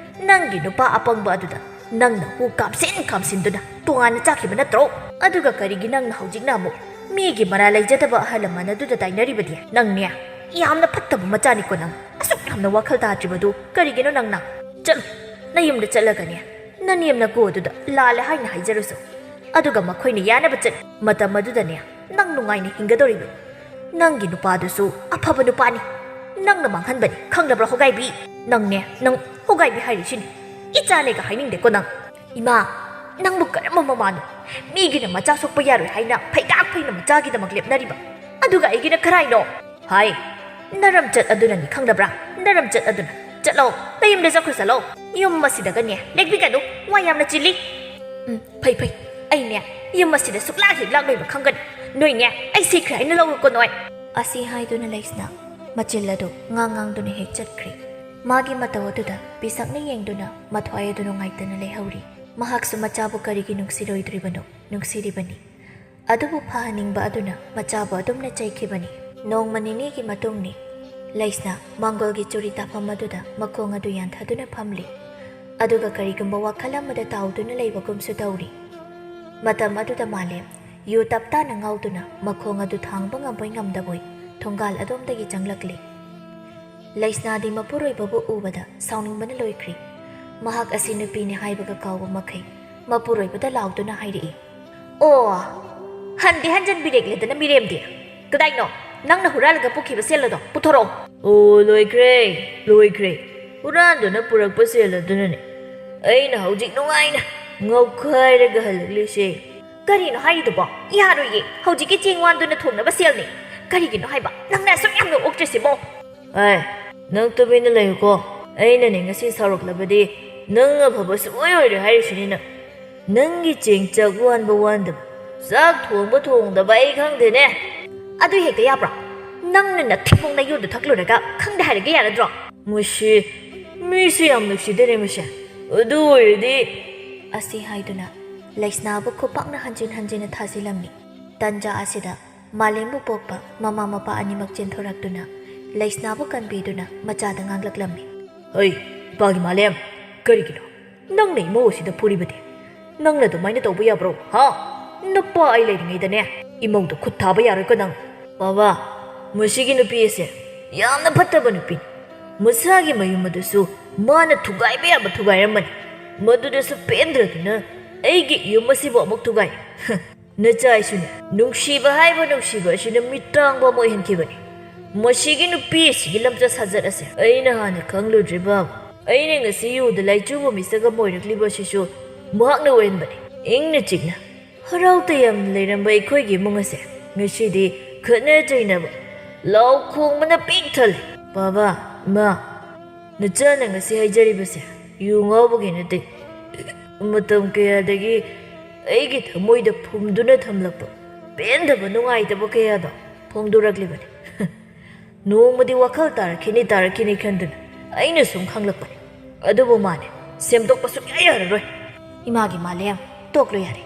ꯅꯪꯒꯤ ꯅꯨꯄꯥ ꯑꯄꯪꯕ ꯑꯗꯨꯗ ꯅꯪꯅ ꯍꯨ ꯀꯥꯝꯁꯤꯟ ꯀꯥꯝꯁꯤꯟꯗꯨꯅ ꯇꯣꯉꯥꯟꯅ ꯆꯥꯈꯤꯕ ꯅꯠꯇ꯭ꯔꯣ? ꯑꯗꯨꯒ ꯀꯔꯤꯒꯤ ꯅꯪꯅ ꯍꯧꯖꯤꯛꯅ ꯑꯃꯨꯛ ꯃꯤꯒꯤ ꯃꯔꯥ ꯂꯩꯖꯗꯕ ꯑꯍꯜ ꯂꯃꯟ ꯑꯗꯨꯗ ꯇꯥꯏꯅꯔꯤꯕꯗꯤ? ꯅꯪꯅꯦ, ꯌꯥꯝꯅ ꯐꯠꯇꯕ ꯃꯆꯥꯅꯤꯀꯣ ꯅꯪ꯫ ꯑꯁꯨꯛ ꯌꯥꯝꯅ ꯋꯥꯈꯜ ꯇꯥꯗ꯭ꯔꯤꯕꯗꯨ ꯀꯔꯤꯒꯤꯅꯣ ꯅꯪꯅ? ꯆꯠꯂꯨ, ꯅꯌꯨꯝꯗ ꯆꯠꯂꯒꯅꯦ, ꯅꯅꯦꯝ ꯅꯀꯨ ꯑꯗꯨꯗ ꯂꯥꯜꯂꯦ ꯍꯥꯏꯅ ꯍꯥꯏꯖꯔꯨꯁꯨ꯫ ꯑꯗꯨꯒ ꯃꯈꯣꯏꯅ ꯌꯥꯅꯕ ꯆꯠ꯫ ꯃꯇꯝ ꯑꯗꯨꯗꯅꯦ, ꯅꯪ ꯅꯨꯡꯉꯥꯏꯅ ꯍꯤꯡꯒꯗꯧꯔꯤꯕꯅꯤ꯫ ꯅꯪꯒꯤ ꯅꯨꯄꯥꯗꯨꯁꯨ ꯑꯐꯕ ꯅꯨꯄꯥꯅꯤ꯫ ꯅꯪꯅ ꯃꯥꯡꯍꯟꯕꯅꯤ, ꯈꯪꯗꯕ꯭ꯔꯥ ꯍꯣꯒꯥꯏꯕꯤ? ꯅꯪꯅꯦ, ꯅꯪ ꯍꯣꯒꯥꯏꯕꯤ ꯍꯥꯏꯔꯤꯁꯤꯅꯤ꯫ ꯏꯆꯥꯅꯦꯒ ꯍꯥꯏꯅꯤꯡꯗꯦꯀꯣ ꯅꯪ꯫ ꯏꯃꯥ, ꯅꯪꯕꯨ ꯀꯔꯝꯕ ꯃꯃꯥꯅꯣ? ꯃꯤꯒꯤꯅ ꯃꯆꯥ ꯁꯣꯛꯄ ꯌꯥꯔꯣꯏ ꯍꯥꯏꯅ ꯐꯩꯒꯥꯛ ꯐꯩꯅ ꯃꯆꯥꯒꯤꯗꯃꯛ ꯂꯦꯞꯅꯔꯤꯕ, ꯑꯗꯨꯒ ꯑꯩꯒꯤꯅ ꯀꯔꯥꯏꯅꯣ? ꯍꯥꯏ, ꯅꯔꯝꯆꯠ ꯑꯗꯨꯅꯅꯤ, ꯈꯪꯗꯕ꯭ꯔꯥ? ꯅꯔꯝꯆꯠ ꯑꯗꯨꯅ꯫ ꯆꯠꯂꯣ, ꯅꯌꯨꯝꯗ ꯆꯠꯈ꯭ꯔꯨ ꯆꯠꯂꯣ꯫ ꯌꯨꯝ ꯑꯁꯤꯗꯒꯅꯦ ꯂꯦꯛꯄꯤꯒꯅꯨ, ꯋꯥ ꯌꯥꯝꯅ ꯆꯤꯜꯂꯤ꯫ ꯎꯝ, ꯐꯩ ꯐꯩ, ꯑꯩꯅꯦ ꯌꯨꯝ ꯑꯁꯤꯗ ꯁꯨꯛꯂꯥꯛ ꯍꯦꯛ ꯂꯥꯛꯂꯣꯏꯕ ꯈꯪꯒꯅꯤ꯫ ꯅꯣꯏꯅꯦ ꯑꯩ ꯁꯤꯈ꯭ꯔꯦ ꯍꯥꯏꯅ ꯂꯧꯔꯨꯀꯣ ꯅꯣꯏ꯫ ꯑꯁꯤ ꯍꯥꯏꯗꯨꯅ ꯂꯩꯁꯅꯥ ꯃꯆꯤꯜ ꯑꯗꯨ ꯉꯥꯡ ꯉꯥꯡꯗꯨꯅ ꯍꯦꯛ ꯆꯠꯈ꯭ꯔꯦ꯫ ꯃꯥꯒꯤ ꯃꯇꯧ ꯑꯗꯨꯗ ꯄꯤꯁꯛꯅ ꯌꯦꯡꯗꯨꯅ ꯃꯊ꯭ꯋꯥꯏ ꯑꯗꯨ ꯅꯨꯡꯉꯥꯏꯇꯅ ꯂꯩꯍꯧꯔꯤ꯫ ꯃꯍꯥꯛꯁꯨ ꯃꯆꯥꯕꯨ ꯀꯔꯤꯒꯤ ꯅꯨꯡꯁꯤꯔꯣꯏꯗ꯭ꯔꯤꯕꯅꯣ? ꯅꯨꯡꯁꯤꯔꯤꯕꯅꯤ꯫ ꯑꯗꯨꯕꯨ ꯐꯍꯟꯅꯤꯡꯕ ꯑꯗꯨꯅ ꯃꯆꯥꯕꯨ ꯑꯗꯨꯝꯅ ꯆꯩꯈꯤꯕꯅꯤ꯫ ꯅꯣꯡꯃ ꯅꯤꯅꯤꯒꯤ ꯃꯇꯨꯡꯅꯤ꯫ ꯂꯩꯁꯅꯥ ꯃꯪꯒꯣꯜꯒꯤ ꯆꯨꯔꯤ ꯇꯥꯐꯝ ꯑꯗꯨꯗ ꯃꯈꯣꯡ ꯑꯗꯨ ꯌꯥꯟꯊꯗꯨꯅ ꯐꯝꯂꯤ꯫ ꯑꯗꯨꯒ ꯀꯔꯤꯒꯨꯝꯕ ꯋꯥꯈꯜ ꯑꯃꯗ ꯇꯥꯎꯗꯨꯅ ꯂꯩꯕꯒꯨꯝꯁꯨ ꯇꯧꯔꯤ꯫ ꯃꯇꯝ ꯑꯗꯨꯗ ꯃꯥꯂꯦꯝ ꯌꯨ ꯇꯞ ꯇꯥꯅ ꯉꯥꯎꯗꯨꯅ ꯃꯈꯣꯡ ꯑꯗꯨ ꯊꯥꯡꯕ ꯉꯝꯕꯣꯏ ꯉꯝꯗꯕꯣꯏ ꯊꯣꯡꯒꯥꯜ ꯑꯗꯣꯝꯗꯒꯤ ꯆꯪꯂꯛꯂꯤ꯫ ꯂꯩꯁꯅꯥꯗꯤ ꯃꯄꯨꯔꯣꯏꯕꯕꯨ ꯎꯕꯗ ꯁꯥꯎꯅꯤꯡꯕꯅ ꯂꯣꯏꯈ꯭ꯔꯤ꯫ ꯃꯍꯥꯛ ꯑꯁꯤ ꯅꯨꯄꯤꯅꯤ ꯍꯥꯏꯕꯒ ꯀꯥꯎꯕ ꯃꯈꯩ ꯃꯄꯨꯔꯣꯏꯕꯗ ꯂꯥꯎꯗꯨꯅ ꯍꯥꯏꯔꯛꯏ, "ꯑꯣ, ꯍꯟꯗꯤ ꯍꯟꯖꯟꯕꯤꯔꯦꯛꯂꯦꯗꯅ ꯃꯤꯔꯦꯝꯗꯤ꯫ ꯀꯗꯥꯏꯅꯣ ꯅꯪꯅ ꯍꯨꯔꯥꯜꯂꯒ ꯄꯨꯈꯤꯕ ꯁꯦꯜ ꯑꯗꯣ? ꯄꯨꯊꯣꯔꯛꯑꯣ!" "ꯑꯣ, ꯂꯣꯏꯈ꯭ꯔꯦ, ꯂꯣꯏꯈ꯭ꯔꯦ꯫ ꯍꯨꯔꯥꯟꯗꯨꯅ ꯄꯨꯔꯛꯄ ꯁꯦꯜ ꯑꯗꯨꯅꯅꯦ ꯑꯩꯅ ꯍꯧꯖꯤꯛ ꯅꯨꯡꯉꯥꯏꯅ ꯉꯧꯈꯥꯏꯔꯒ ꯍꯜꯂꯛꯂꯤꯁꯦ꯫" "ꯀꯔꯤꯅꯣ ꯍꯥꯏꯔꯤꯗꯨꯕꯣ? ꯌꯥꯔꯣꯏꯌꯦ, ꯍꯧꯖꯤꯛꯀꯤ ꯆꯦꯡ ꯋꯥꯟꯗꯨꯅ ꯊꯣꯡꯅꯕ ꯁꯦꯜꯅꯤ꯫ ꯀꯔꯤꯒꯤꯅꯣ ꯍꯥꯏꯕ ꯅꯪꯅ ꯑꯁꯨꯛ ꯌꯥꯝꯅ ꯑꯣꯛꯇ꯭ꯔꯤꯁꯤꯕꯣ?" "ꯑꯦ, ꯅꯪ ꯇꯨꯃꯤꯟꯅ ꯂꯩꯌꯨꯀꯣ꯫ ꯑꯩꯅꯅꯦ ꯉꯁꯤ ꯁꯥꯎꯔꯛꯂꯕꯗꯤ ꯅꯪ ꯑꯐꯕ ꯁꯨꯡꯑꯣꯏ ꯑꯣꯏꯔꯣꯏ ꯍꯥꯏꯔꯤꯁꯤꯅꯤ ꯅꯪ꯫ ꯅꯪꯒꯤ ꯆꯦꯡ ꯆꯥꯛ ꯋꯥꯟꯕ ꯋꯥꯟꯗꯕ, ꯆꯥꯛ ꯊꯣꯡꯕ ꯊꯣꯡꯗꯕ ꯑꯩ ꯈꯪꯗꯦꯅꯦ꯫" "ꯑꯗꯨ ꯍꯦꯛꯇ ꯌꯥꯕ꯭ꯔꯣ? ꯅꯪꯅ ꯅꯊꯤꯕꯣꯡ ꯅꯌꯨꯗꯨ ꯊꯛꯂꯨꯔꯒ ꯈꯪꯗꯦ ꯍꯥꯏꯔꯒ ꯌꯥꯔꯗ꯭ꯔꯣ?" "ꯃꯁꯤ, ꯃꯤꯁꯤ ꯌꯥꯝ ꯅꯨꯡꯁꯤꯗꯦꯅꯦ ꯃꯁꯦ꯫ ꯑꯗꯨ ꯑꯣꯏꯔꯗꯤ꯫" ꯑꯁꯤ ꯍꯥꯏꯗꯨꯅ ꯂꯩꯁꯅꯥꯕꯨ ꯈꯨꯄꯥꯛꯅ ꯍꯟꯖꯤꯟ ꯍꯟꯖꯤꯟꯅ ꯊꯥꯖꯤꯜꯂꯝꯃꯤ꯫ ꯇꯟꯖꯥ ꯑꯁꯤꯗ ꯃꯥꯂꯦꯝꯕꯨ ꯄꯣꯛꯄ ꯃꯃꯥ ꯃꯄꯥ ꯑꯅꯤꯃꯛ ꯆꯦꯟꯊꯣꯔꯛꯇꯨꯅ ꯂꯩꯁꯅꯥꯕꯨ ꯀꯟꯕꯤꯗꯨꯅ ꯃꯆꯥꯗ ꯉꯥꯡꯂꯛꯂꯝꯃꯤ꯫ "ꯍꯩ, ꯏꯄꯥꯒꯤ ꯃꯥꯂꯦꯝ, ꯀꯔꯤꯒꯤꯅꯣ ꯅꯪꯅ ꯏꯃꯧ ꯑꯁꯤꯗ ꯐꯨꯔꯤꯕꯗꯤ? ꯅꯪꯅ ꯑꯗꯨꯃꯥꯏꯅ ꯇꯧꯕ ꯌꯥꯕ꯭ꯔꯣ? ꯍꯥ? ꯅꯨꯄꯥ ꯑꯩ ꯂꯩꯔꯤꯉꯩꯗꯅꯦ ꯏꯃꯧꯗ ꯈꯨꯠ ꯊꯥꯕ ꯌꯥꯔꯣꯏꯀꯣ ꯅꯪ꯫ ꯕꯥꯕꯥ, ꯃꯁꯤꯒꯤ ꯅꯨꯄꯤ ꯑꯁꯦ ꯌꯥꯝꯅ ꯐꯠꯇꯕ ꯅꯨꯄꯤꯅꯤ꯫ ꯃꯁꯥꯒꯤ ꯃꯌꯨꯝ ꯑꯗꯨꯁꯨ ꯃꯥꯅ ꯊꯨꯒꯥꯏꯕ ꯌꯥꯕ ꯊꯨꯒꯥꯏꯔꯝꯕꯅꯤ꯫ ꯃꯗꯨꯗꯁꯨ ꯄꯦꯟꯗ꯭ꯔꯗꯨꯅ ꯑꯩꯒꯤ ꯌꯨꯝ ꯑꯁꯤꯕꯨ ꯑꯃꯨꯛ ꯊꯨꯒꯥꯏ꯫ ꯅꯆꯥꯏꯁꯨꯅꯦ, ꯅꯨꯡꯁꯤꯕ ꯍꯥꯏꯕ ꯅꯨꯡꯁꯤꯕ ꯑꯁꯤꯅ ꯃꯤꯠ ꯇꯥꯡꯕ ꯑꯃ ꯑꯣꯏꯍꯟꯈꯤꯕꯅꯤ꯫ ꯃꯁꯤꯒꯤ ꯅꯨꯄꯤ ꯑꯁꯤꯒꯤ ꯂꯝꯆꯠ ꯁꯥꯖꯠ ꯑꯁꯦ ꯑꯩꯅ ꯍꯥꯟꯅ ꯈꯪꯂꯨꯗ꯭ꯔꯤꯕ, ꯑꯩꯅ ꯉꯁꯤ ꯌꯨꯗ ꯂꯥꯏꯆꯨꯕ ꯃꯤꯁꯛ ꯑꯃ ꯑꯣꯏꯔꯛꯂꯤꯕ ꯑꯁꯤꯁꯨ ꯃꯍꯥꯛꯅ ꯑꯣꯏꯍꯟꯕꯅꯤ꯫ ꯏꯪꯅ ꯆꯤꯛꯅ ꯍꯔꯥꯎ ꯇꯌꯥꯝꯅ ꯂꯩꯔꯝꯕ ꯑꯩꯈꯣꯏꯒꯤ ꯏꯃꯨꯡ ꯑꯁꯦ ꯉꯁꯤꯗꯤ ꯈꯠꯅ ꯆꯩꯅꯕ, ꯂꯥꯎ ꯈꯣꯡꯕꯅ ꯄꯤꯛ ꯊꯜꯂꯦ꯫ ꯕꯥꯕꯥ, ꯏꯃꯥ, ꯅꯆꯥꯅ ꯉꯁꯤ ꯍꯥꯏꯖꯔꯤꯕꯁꯦ ꯌꯨ ꯉꯥꯎꯕꯒꯤ ꯅꯠꯇꯦ꯫ ꯃꯇꯝ ꯀꯌꯥꯗꯒꯤ ꯑꯩꯒꯤ ꯊꯃꯣꯏꯗ ꯐꯨꯝꯗꯨꯅ ꯊꯝꯂꯛꯄ ꯄꯦꯟꯗꯕ, ꯅꯨꯡꯉꯥꯏꯇꯕ ꯀꯌꯥꯗꯣ ꯐꯣꯡꯗꯣꯔꯛꯂꯤꯕꯅꯤ꯫ ꯅꯣꯡꯃꯗꯤ ꯋꯥꯈꯜ ꯇꯥꯔꯛꯈꯤꯅꯤ, ꯇꯥꯔꯛꯈꯤꯅꯤ ꯈꯟꯗꯨꯅ ꯑꯩꯅ ꯁꯨꯝ ꯈꯪꯂꯛꯄꯅꯤ꯫ ꯑꯗꯨꯕꯨ ꯃꯥꯅꯦ, ꯁꯦꯝꯗꯣꯛꯄ ꯁꯨꯡꯌꯥ ꯌꯥꯔꯔꯣꯏ꯫ ꯏꯃꯥꯒꯤ ꯃꯥꯂꯦꯝ, ꯇꯣꯛꯂꯣ ꯌꯥꯔꯦ꯫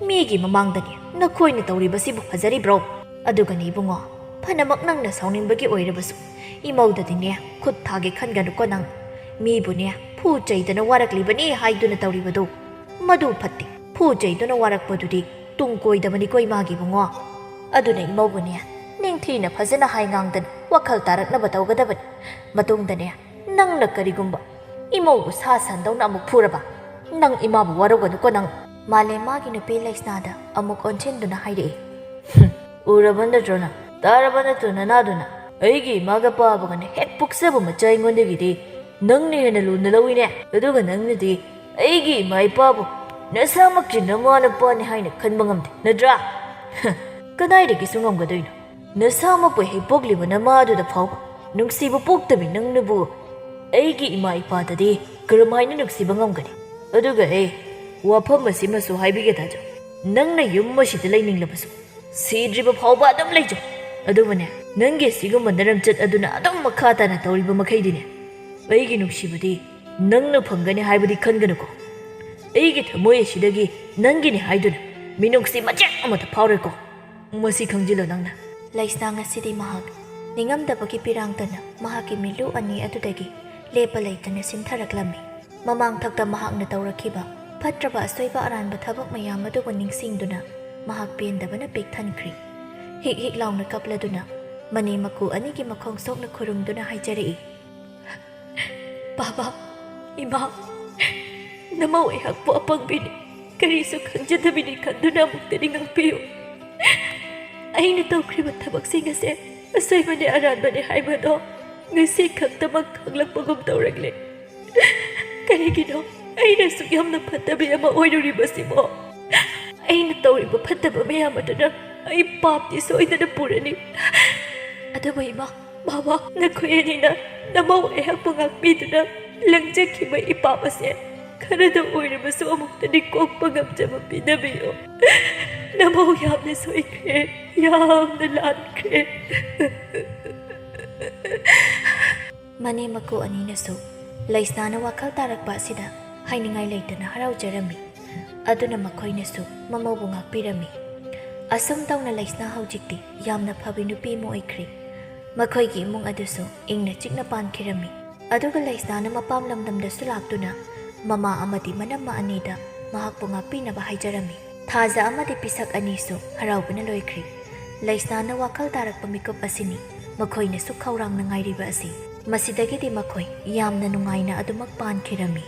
ꯃꯤꯒꯤ ꯃꯃꯥꯡꯗꯅꯦ ꯅꯈꯣꯏꯅ ꯇꯧꯔꯤꯕꯁꯤꯕꯨ ꯐꯖꯔꯤꯕ꯭ꯔꯣ? ꯑꯗꯨꯒꯅꯦ ꯏꯕꯨꯡꯉꯣ, ꯐꯅꯃꯛ ꯅꯪꯅ ꯁꯥꯎꯅꯤꯡꯕꯒꯤ ꯑꯣꯏꯔꯕꯁꯨ, ꯏꯃꯧꯗꯗꯤꯅꯦ ꯈꯨꯠ ꯊꯥꯒꯦ ꯈꯟꯒꯅꯨꯀꯣ ꯅꯪ꯫ ꯃꯤꯕꯨꯅꯦ ꯐꯨ ꯆꯩꯗꯅ ꯋꯥꯔꯛꯂꯤꯕꯅꯤ ꯍꯥꯏꯗꯨꯅ ꯇꯧꯔꯤꯕꯗꯨ, ꯃꯗꯨ ꯐꯠꯇꯦ꯫ ꯐꯨ ꯆꯩꯗꯨꯅ ꯋꯥꯔꯛꯄꯗꯨꯗꯤ ꯇꯨꯡ ꯀꯣꯏꯗꯕꯅꯤꯀꯣ ꯏꯃꯥꯒꯤ ꯏꯕꯨꯡꯉꯣ꯫ ꯑꯗꯨꯅ ꯏꯃꯧꯕꯨꯅꯦ ꯅꯤꯡꯊꯤꯅ ꯐꯖꯅ ꯍꯥꯏ ꯉꯥꯡꯗꯅ ꯋꯥꯈꯜ ꯇꯥꯔꯛꯅꯕ ꯇꯧꯒꯗꯕꯅꯤ꯫ ꯃꯇꯨꯡꯗꯅꯦ ꯅꯪꯅ ꯀꯔꯤꯒꯨꯝꯕ ꯏꯃꯧꯕꯨ ꯁꯥ ꯁꯟꯗꯧꯅ ꯑꯃꯨꯛ ꯐꯨꯔꯕ, ꯅꯪ ꯏꯃꯥꯕꯨ ꯋꯥꯔꯧꯒꯅꯨꯀꯣ ꯅꯪ꯫ ꯃꯥꯂꯦꯝ ꯃꯥꯒꯤ ꯅꯨꯄꯤ ꯂꯩꯁꯅꯥꯗ ꯑꯃꯨꯛ ꯑꯣꯟꯁꯤꯟꯗꯨꯅ ꯍꯥꯏꯔꯛꯏ꯫ "ꯍꯨꯝ, ꯎꯔꯕ ꯅꯠꯇ꯭ꯔꯣ ꯅꯪ? ꯇꯥꯔꯕ ꯅꯠꯇ꯭ꯔꯣ ꯅꯅꯥꯗꯨꯅ? ꯑꯩꯒꯤ ꯏꯃꯥꯒ ꯄꯥꯕꯒꯅ ꯍꯦꯛ ꯄꯣꯛꯆꯕ ꯃꯆꯥ ꯑꯩꯉꯣꯟꯗꯒꯤꯗꯤ ꯅꯪꯅ ꯍꯦꯟꯅ ꯂꯨꯅ ꯂꯧꯏꯅꯦ꯫ ꯑꯗꯨꯒ ꯅꯪꯅꯗꯤ ꯑꯩꯒꯤ ꯏꯃꯥ ꯏꯄꯥꯕꯨ ꯅꯁꯥꯃꯛꯀꯤ ꯅꯃꯥ ꯅꯄꯥꯅꯤ ꯍꯥꯏꯅ ꯈꯟꯕ ꯉꯝꯗꯦ, ꯅꯠꯇ꯭ꯔꯥ?" ꯍ, ꯀꯗꯥꯏꯗꯒꯤꯁꯨ ꯉꯝꯒꯗꯣꯏꯅꯣ? ꯅꯁꯥꯃꯛꯄꯨ ꯍꯦꯛ ꯄꯣꯛꯂꯤꯕ ꯅꯃꯥ ꯑꯗꯨꯗ ꯐꯥꯎꯕ ꯅꯨꯡꯁꯤꯕ ꯄꯣꯛꯇꯕꯤ ꯅꯪꯅꯕꯨ ꯑꯩꯒꯤ ꯏꯃꯥ ꯏꯄꯥꯗꯗꯤ ꯀꯔꯝꯍꯥꯏꯅ ꯅꯨꯡꯁꯤꯕ ꯉꯝꯒꯅꯤ? ꯑꯗꯨꯒ ꯑꯩ ꯋꯥꯐꯝ ꯑꯁꯤꯃꯁꯨ ꯍꯥꯏꯕꯤꯒꯦ ꯇꯥꯖꯧ꯫ ꯅꯪꯅ ꯌꯨꯝ ꯑꯁꯤꯗ ꯂꯩꯅꯤꯡꯂꯕꯁꯨ, ꯁꯤꯗ꯭ꯔꯤꯕ ꯐꯥꯎꯕ ꯑꯗꯨꯝ ꯂꯩꯖꯧ꯫ ꯑꯗꯨꯕꯨꯅꯦ, ꯅꯪꯒꯤ ꯁꯤꯒꯨꯝꯕ ꯅꯔꯝꯆꯠ ꯑꯗꯨꯅ ꯑꯗꯨꯝ ꯃꯈꯥ ꯇꯥꯅ ꯇꯧꯔꯤꯕ ꯃꯈꯩꯗꯤꯅꯦ, ꯑꯩꯒꯤ ꯅꯨꯡꯁꯤꯕꯗꯤ ꯅꯪꯅ ꯐꯪꯒꯅꯤ ꯍꯥꯏꯕꯗꯤ ꯈꯟꯒꯅꯨꯀꯣ꯫ ꯑꯩꯒꯤ ꯊꯃꯣꯏ ꯑꯁꯤꯗꯒꯤ ꯅꯪꯒꯤꯅꯤ ꯍꯥꯏꯗꯨꯅ ꯃꯤꯅꯨꯡꯁꯤ ꯃꯆꯦꯠ ꯑꯃꯠꯇ ꯐꯥꯎꯔꯣꯏꯀꯣ꯫ ꯃꯁꯤ ꯈꯪꯖꯤꯜꯂꯣ ꯅꯪꯅ꯫ ꯂꯩꯁꯅꯥ ꯉꯁꯤꯗꯤ ꯃꯍꯥꯛ ꯅꯤꯡꯉꯝꯗꯕꯒꯤ ꯄꯤꯔꯥꯡꯇꯅ ꯃꯍꯥꯛꯀꯤ ꯃꯤꯠꯂꯨ ꯑꯅꯤ ꯑꯗꯨꯗꯒꯤ ꯂꯦꯞꯄ ꯂꯩꯇꯅ ꯁꯤꯟꯊꯔꯛꯂꯝꯃꯤ꯫ ꯃꯃꯥꯡꯊꯛꯇ ꯃꯍꯥꯛꯅ ꯇꯧꯔꯛꯈꯤꯕ ꯐꯠꯇ꯭ꯔꯕ ꯑꯁꯣꯏꯕ ꯑꯔꯥꯟꯕ ꯊꯕꯛ ꯃꯌꯥꯝ ꯑꯗꯨꯕꯨ ꯅꯤꯡꯁꯤꯡꯗꯨꯅ ꯃꯍꯥꯛ ꯄꯦꯟꯗꯕꯅ ꯄꯤꯛ ꯊꯟꯈ꯭ꯔꯤ꯫ ꯍꯤꯛ ꯍꯤꯛ ꯂꯥꯎꯅ ꯀꯞꯂꯗꯨꯅ ꯃꯅꯦ ꯃꯀꯨ ꯑꯅꯤꯒꯤ ꯃꯈꯣꯡ ꯁꯣꯛꯅ ꯈꯨꯔꯨꯝꯗꯨꯅ ꯍꯥꯏꯖꯔꯛꯏ, "ꯕꯥꯕꯥ, ꯏꯃꯥ, ꯅꯃꯧ ꯑꯩꯍꯥꯛꯄꯨ ꯑꯄꯪꯕꯤꯅꯤ, ꯀꯔꯤꯁꯨ ꯈꯪꯖꯗꯕꯤꯅꯤ ꯈꯟꯗꯨꯅ ꯑꯃꯨꯛꯇꯗꯤ ꯉꯥꯛꯄꯤꯌꯨ꯫ ꯑꯩꯅ ꯇꯧꯈ꯭ꯔꯤꯕ ꯊꯕꯛꯁꯤꯡ ꯑꯁꯦ ꯑꯁꯣꯏꯕꯅꯦ ꯑꯔꯥꯟꯕꯅꯦ ꯍꯥꯏꯕꯗꯣ ꯉꯁꯤ ꯈꯛꯇꯃꯛ ꯈꯪꯂꯛꯄꯒꯨꯝ ꯇꯧꯔꯛꯂꯦ꯫ ꯀꯔꯤꯒꯤꯅꯣ ꯑꯩꯅ ꯑꯁꯨꯛ ꯌꯥꯝꯅ ꯐꯠꯇꯕꯤ ꯑꯃ ꯑꯣꯏꯔꯨꯔꯤꯕꯁꯤꯕꯣ? ꯑꯩꯅ ꯇꯧꯔꯤꯕ ꯐꯠꯇꯕ ꯃꯌꯥꯝ ꯑꯗꯨꯅ ꯑꯩ ꯄꯥꯞꯇꯤ ꯁꯣꯏꯗꯅ ꯄꯨꯔꯅꯤ꯫ ꯑꯗꯨꯕꯨ ꯏꯃꯥ, ꯕꯥꯕꯥ, ꯅꯈꯣꯏ ꯑꯅꯤꯅ ꯅꯃꯧ ꯑꯩꯍꯥꯛꯄꯨ ꯉꯥꯛꯄꯤꯗꯨꯅ ꯂꯪꯖꯈꯤꯕ ꯏꯄꯥꯞ ꯑꯁꯦ ꯈꯔꯗ ꯑꯣꯏꯔꯕꯁꯨ ꯑꯃꯨꯛꯇꯗꯤ ꯀꯣꯛꯄ ꯉꯝꯖꯕ ꯄꯤꯅꯕꯤꯌꯨ꯫ ꯅꯃꯧ ꯌꯥꯝꯅ ꯁꯣꯏꯈ꯭ꯔꯦ, ꯌꯥꯝꯅ ꯂꯥꯟꯈ꯭ꯔꯦ꯫" ꯃꯅꯦ ꯃꯀꯨ ꯑꯅꯤꯅꯁꯨ ꯂꯩꯁꯅꯥꯅ ꯋꯥꯈꯜ ꯇꯥꯔꯛꯄ ꯑꯁꯤꯗ ꯍꯥꯏꯅꯤꯡꯉꯥꯏ ꯂꯩꯇꯅ ꯍꯔꯥꯎꯖꯔꯝꯃꯤ꯫ ꯑꯗꯨꯅ ꯃꯈꯣꯏꯅꯁꯨ ꯃꯃꯧꯕꯨ ꯉꯥꯛꯄꯤꯔꯝꯃꯤ꯫ ꯑꯁꯨꯝ ꯇꯧꯅ ꯂꯩꯁꯅꯥ ꯍꯧꯖꯤꯛꯇꯤ ꯌꯥꯝꯅ ꯐꯕꯤ ꯅꯨꯄꯤ ꯑꯃ ꯑꯣꯏꯈ꯭ꯔꯤ꯫ ꯃꯈꯣꯏꯒꯤ ꯏꯃꯨꯡ ꯑꯗꯨꯁꯨ ꯏꯪꯅ ꯆꯤꯛꯅ ꯄꯥꯟꯈꯤꯔꯝꯃꯤ꯫ ꯑꯗꯨꯒ ꯂꯩꯁꯅꯥꯅ ꯃꯄꯥꯝ ꯂꯝꯗꯝꯗꯁꯨ ꯂꯥꯛꯇꯨꯅ ꯃꯃꯥ ꯑꯃꯗꯤ ꯃꯅꯝꯃ ꯑꯅꯤꯗ ꯃꯍꯥꯛꯄꯨ ꯉꯥꯛꯄꯤꯅꯕ ꯍꯥꯏꯖꯔꯝꯃꯤ꯫ ꯊꯥꯖ ꯑꯃꯗꯤ ꯄꯤꯁꯛ ꯑꯅꯤꯁꯨ ꯍꯔꯥꯎꯕꯅ ꯂꯣꯏꯈ꯭ꯔꯤ꯫ ꯂꯩꯁꯅꯥꯅ ꯋꯥꯈꯜ ꯇꯥꯔꯛꯄ ꯃꯤꯀꯨꯞ ꯑꯁꯤꯅꯤ ꯃꯈꯣꯏꯅꯁꯨ ꯈꯧꯔꯥꯡꯅ ꯉꯥꯏꯔꯤꯕ ꯑꯁꯤ꯫ ꯃꯁꯤꯗꯒꯤꯗꯤ ꯃꯈꯣꯏ ꯌꯥꯝꯅ ꯅꯨꯡꯉꯥꯏꯅ ꯑꯗꯨꯃꯛ ꯄꯥꯟꯈꯤꯔꯝꯃꯤ꯫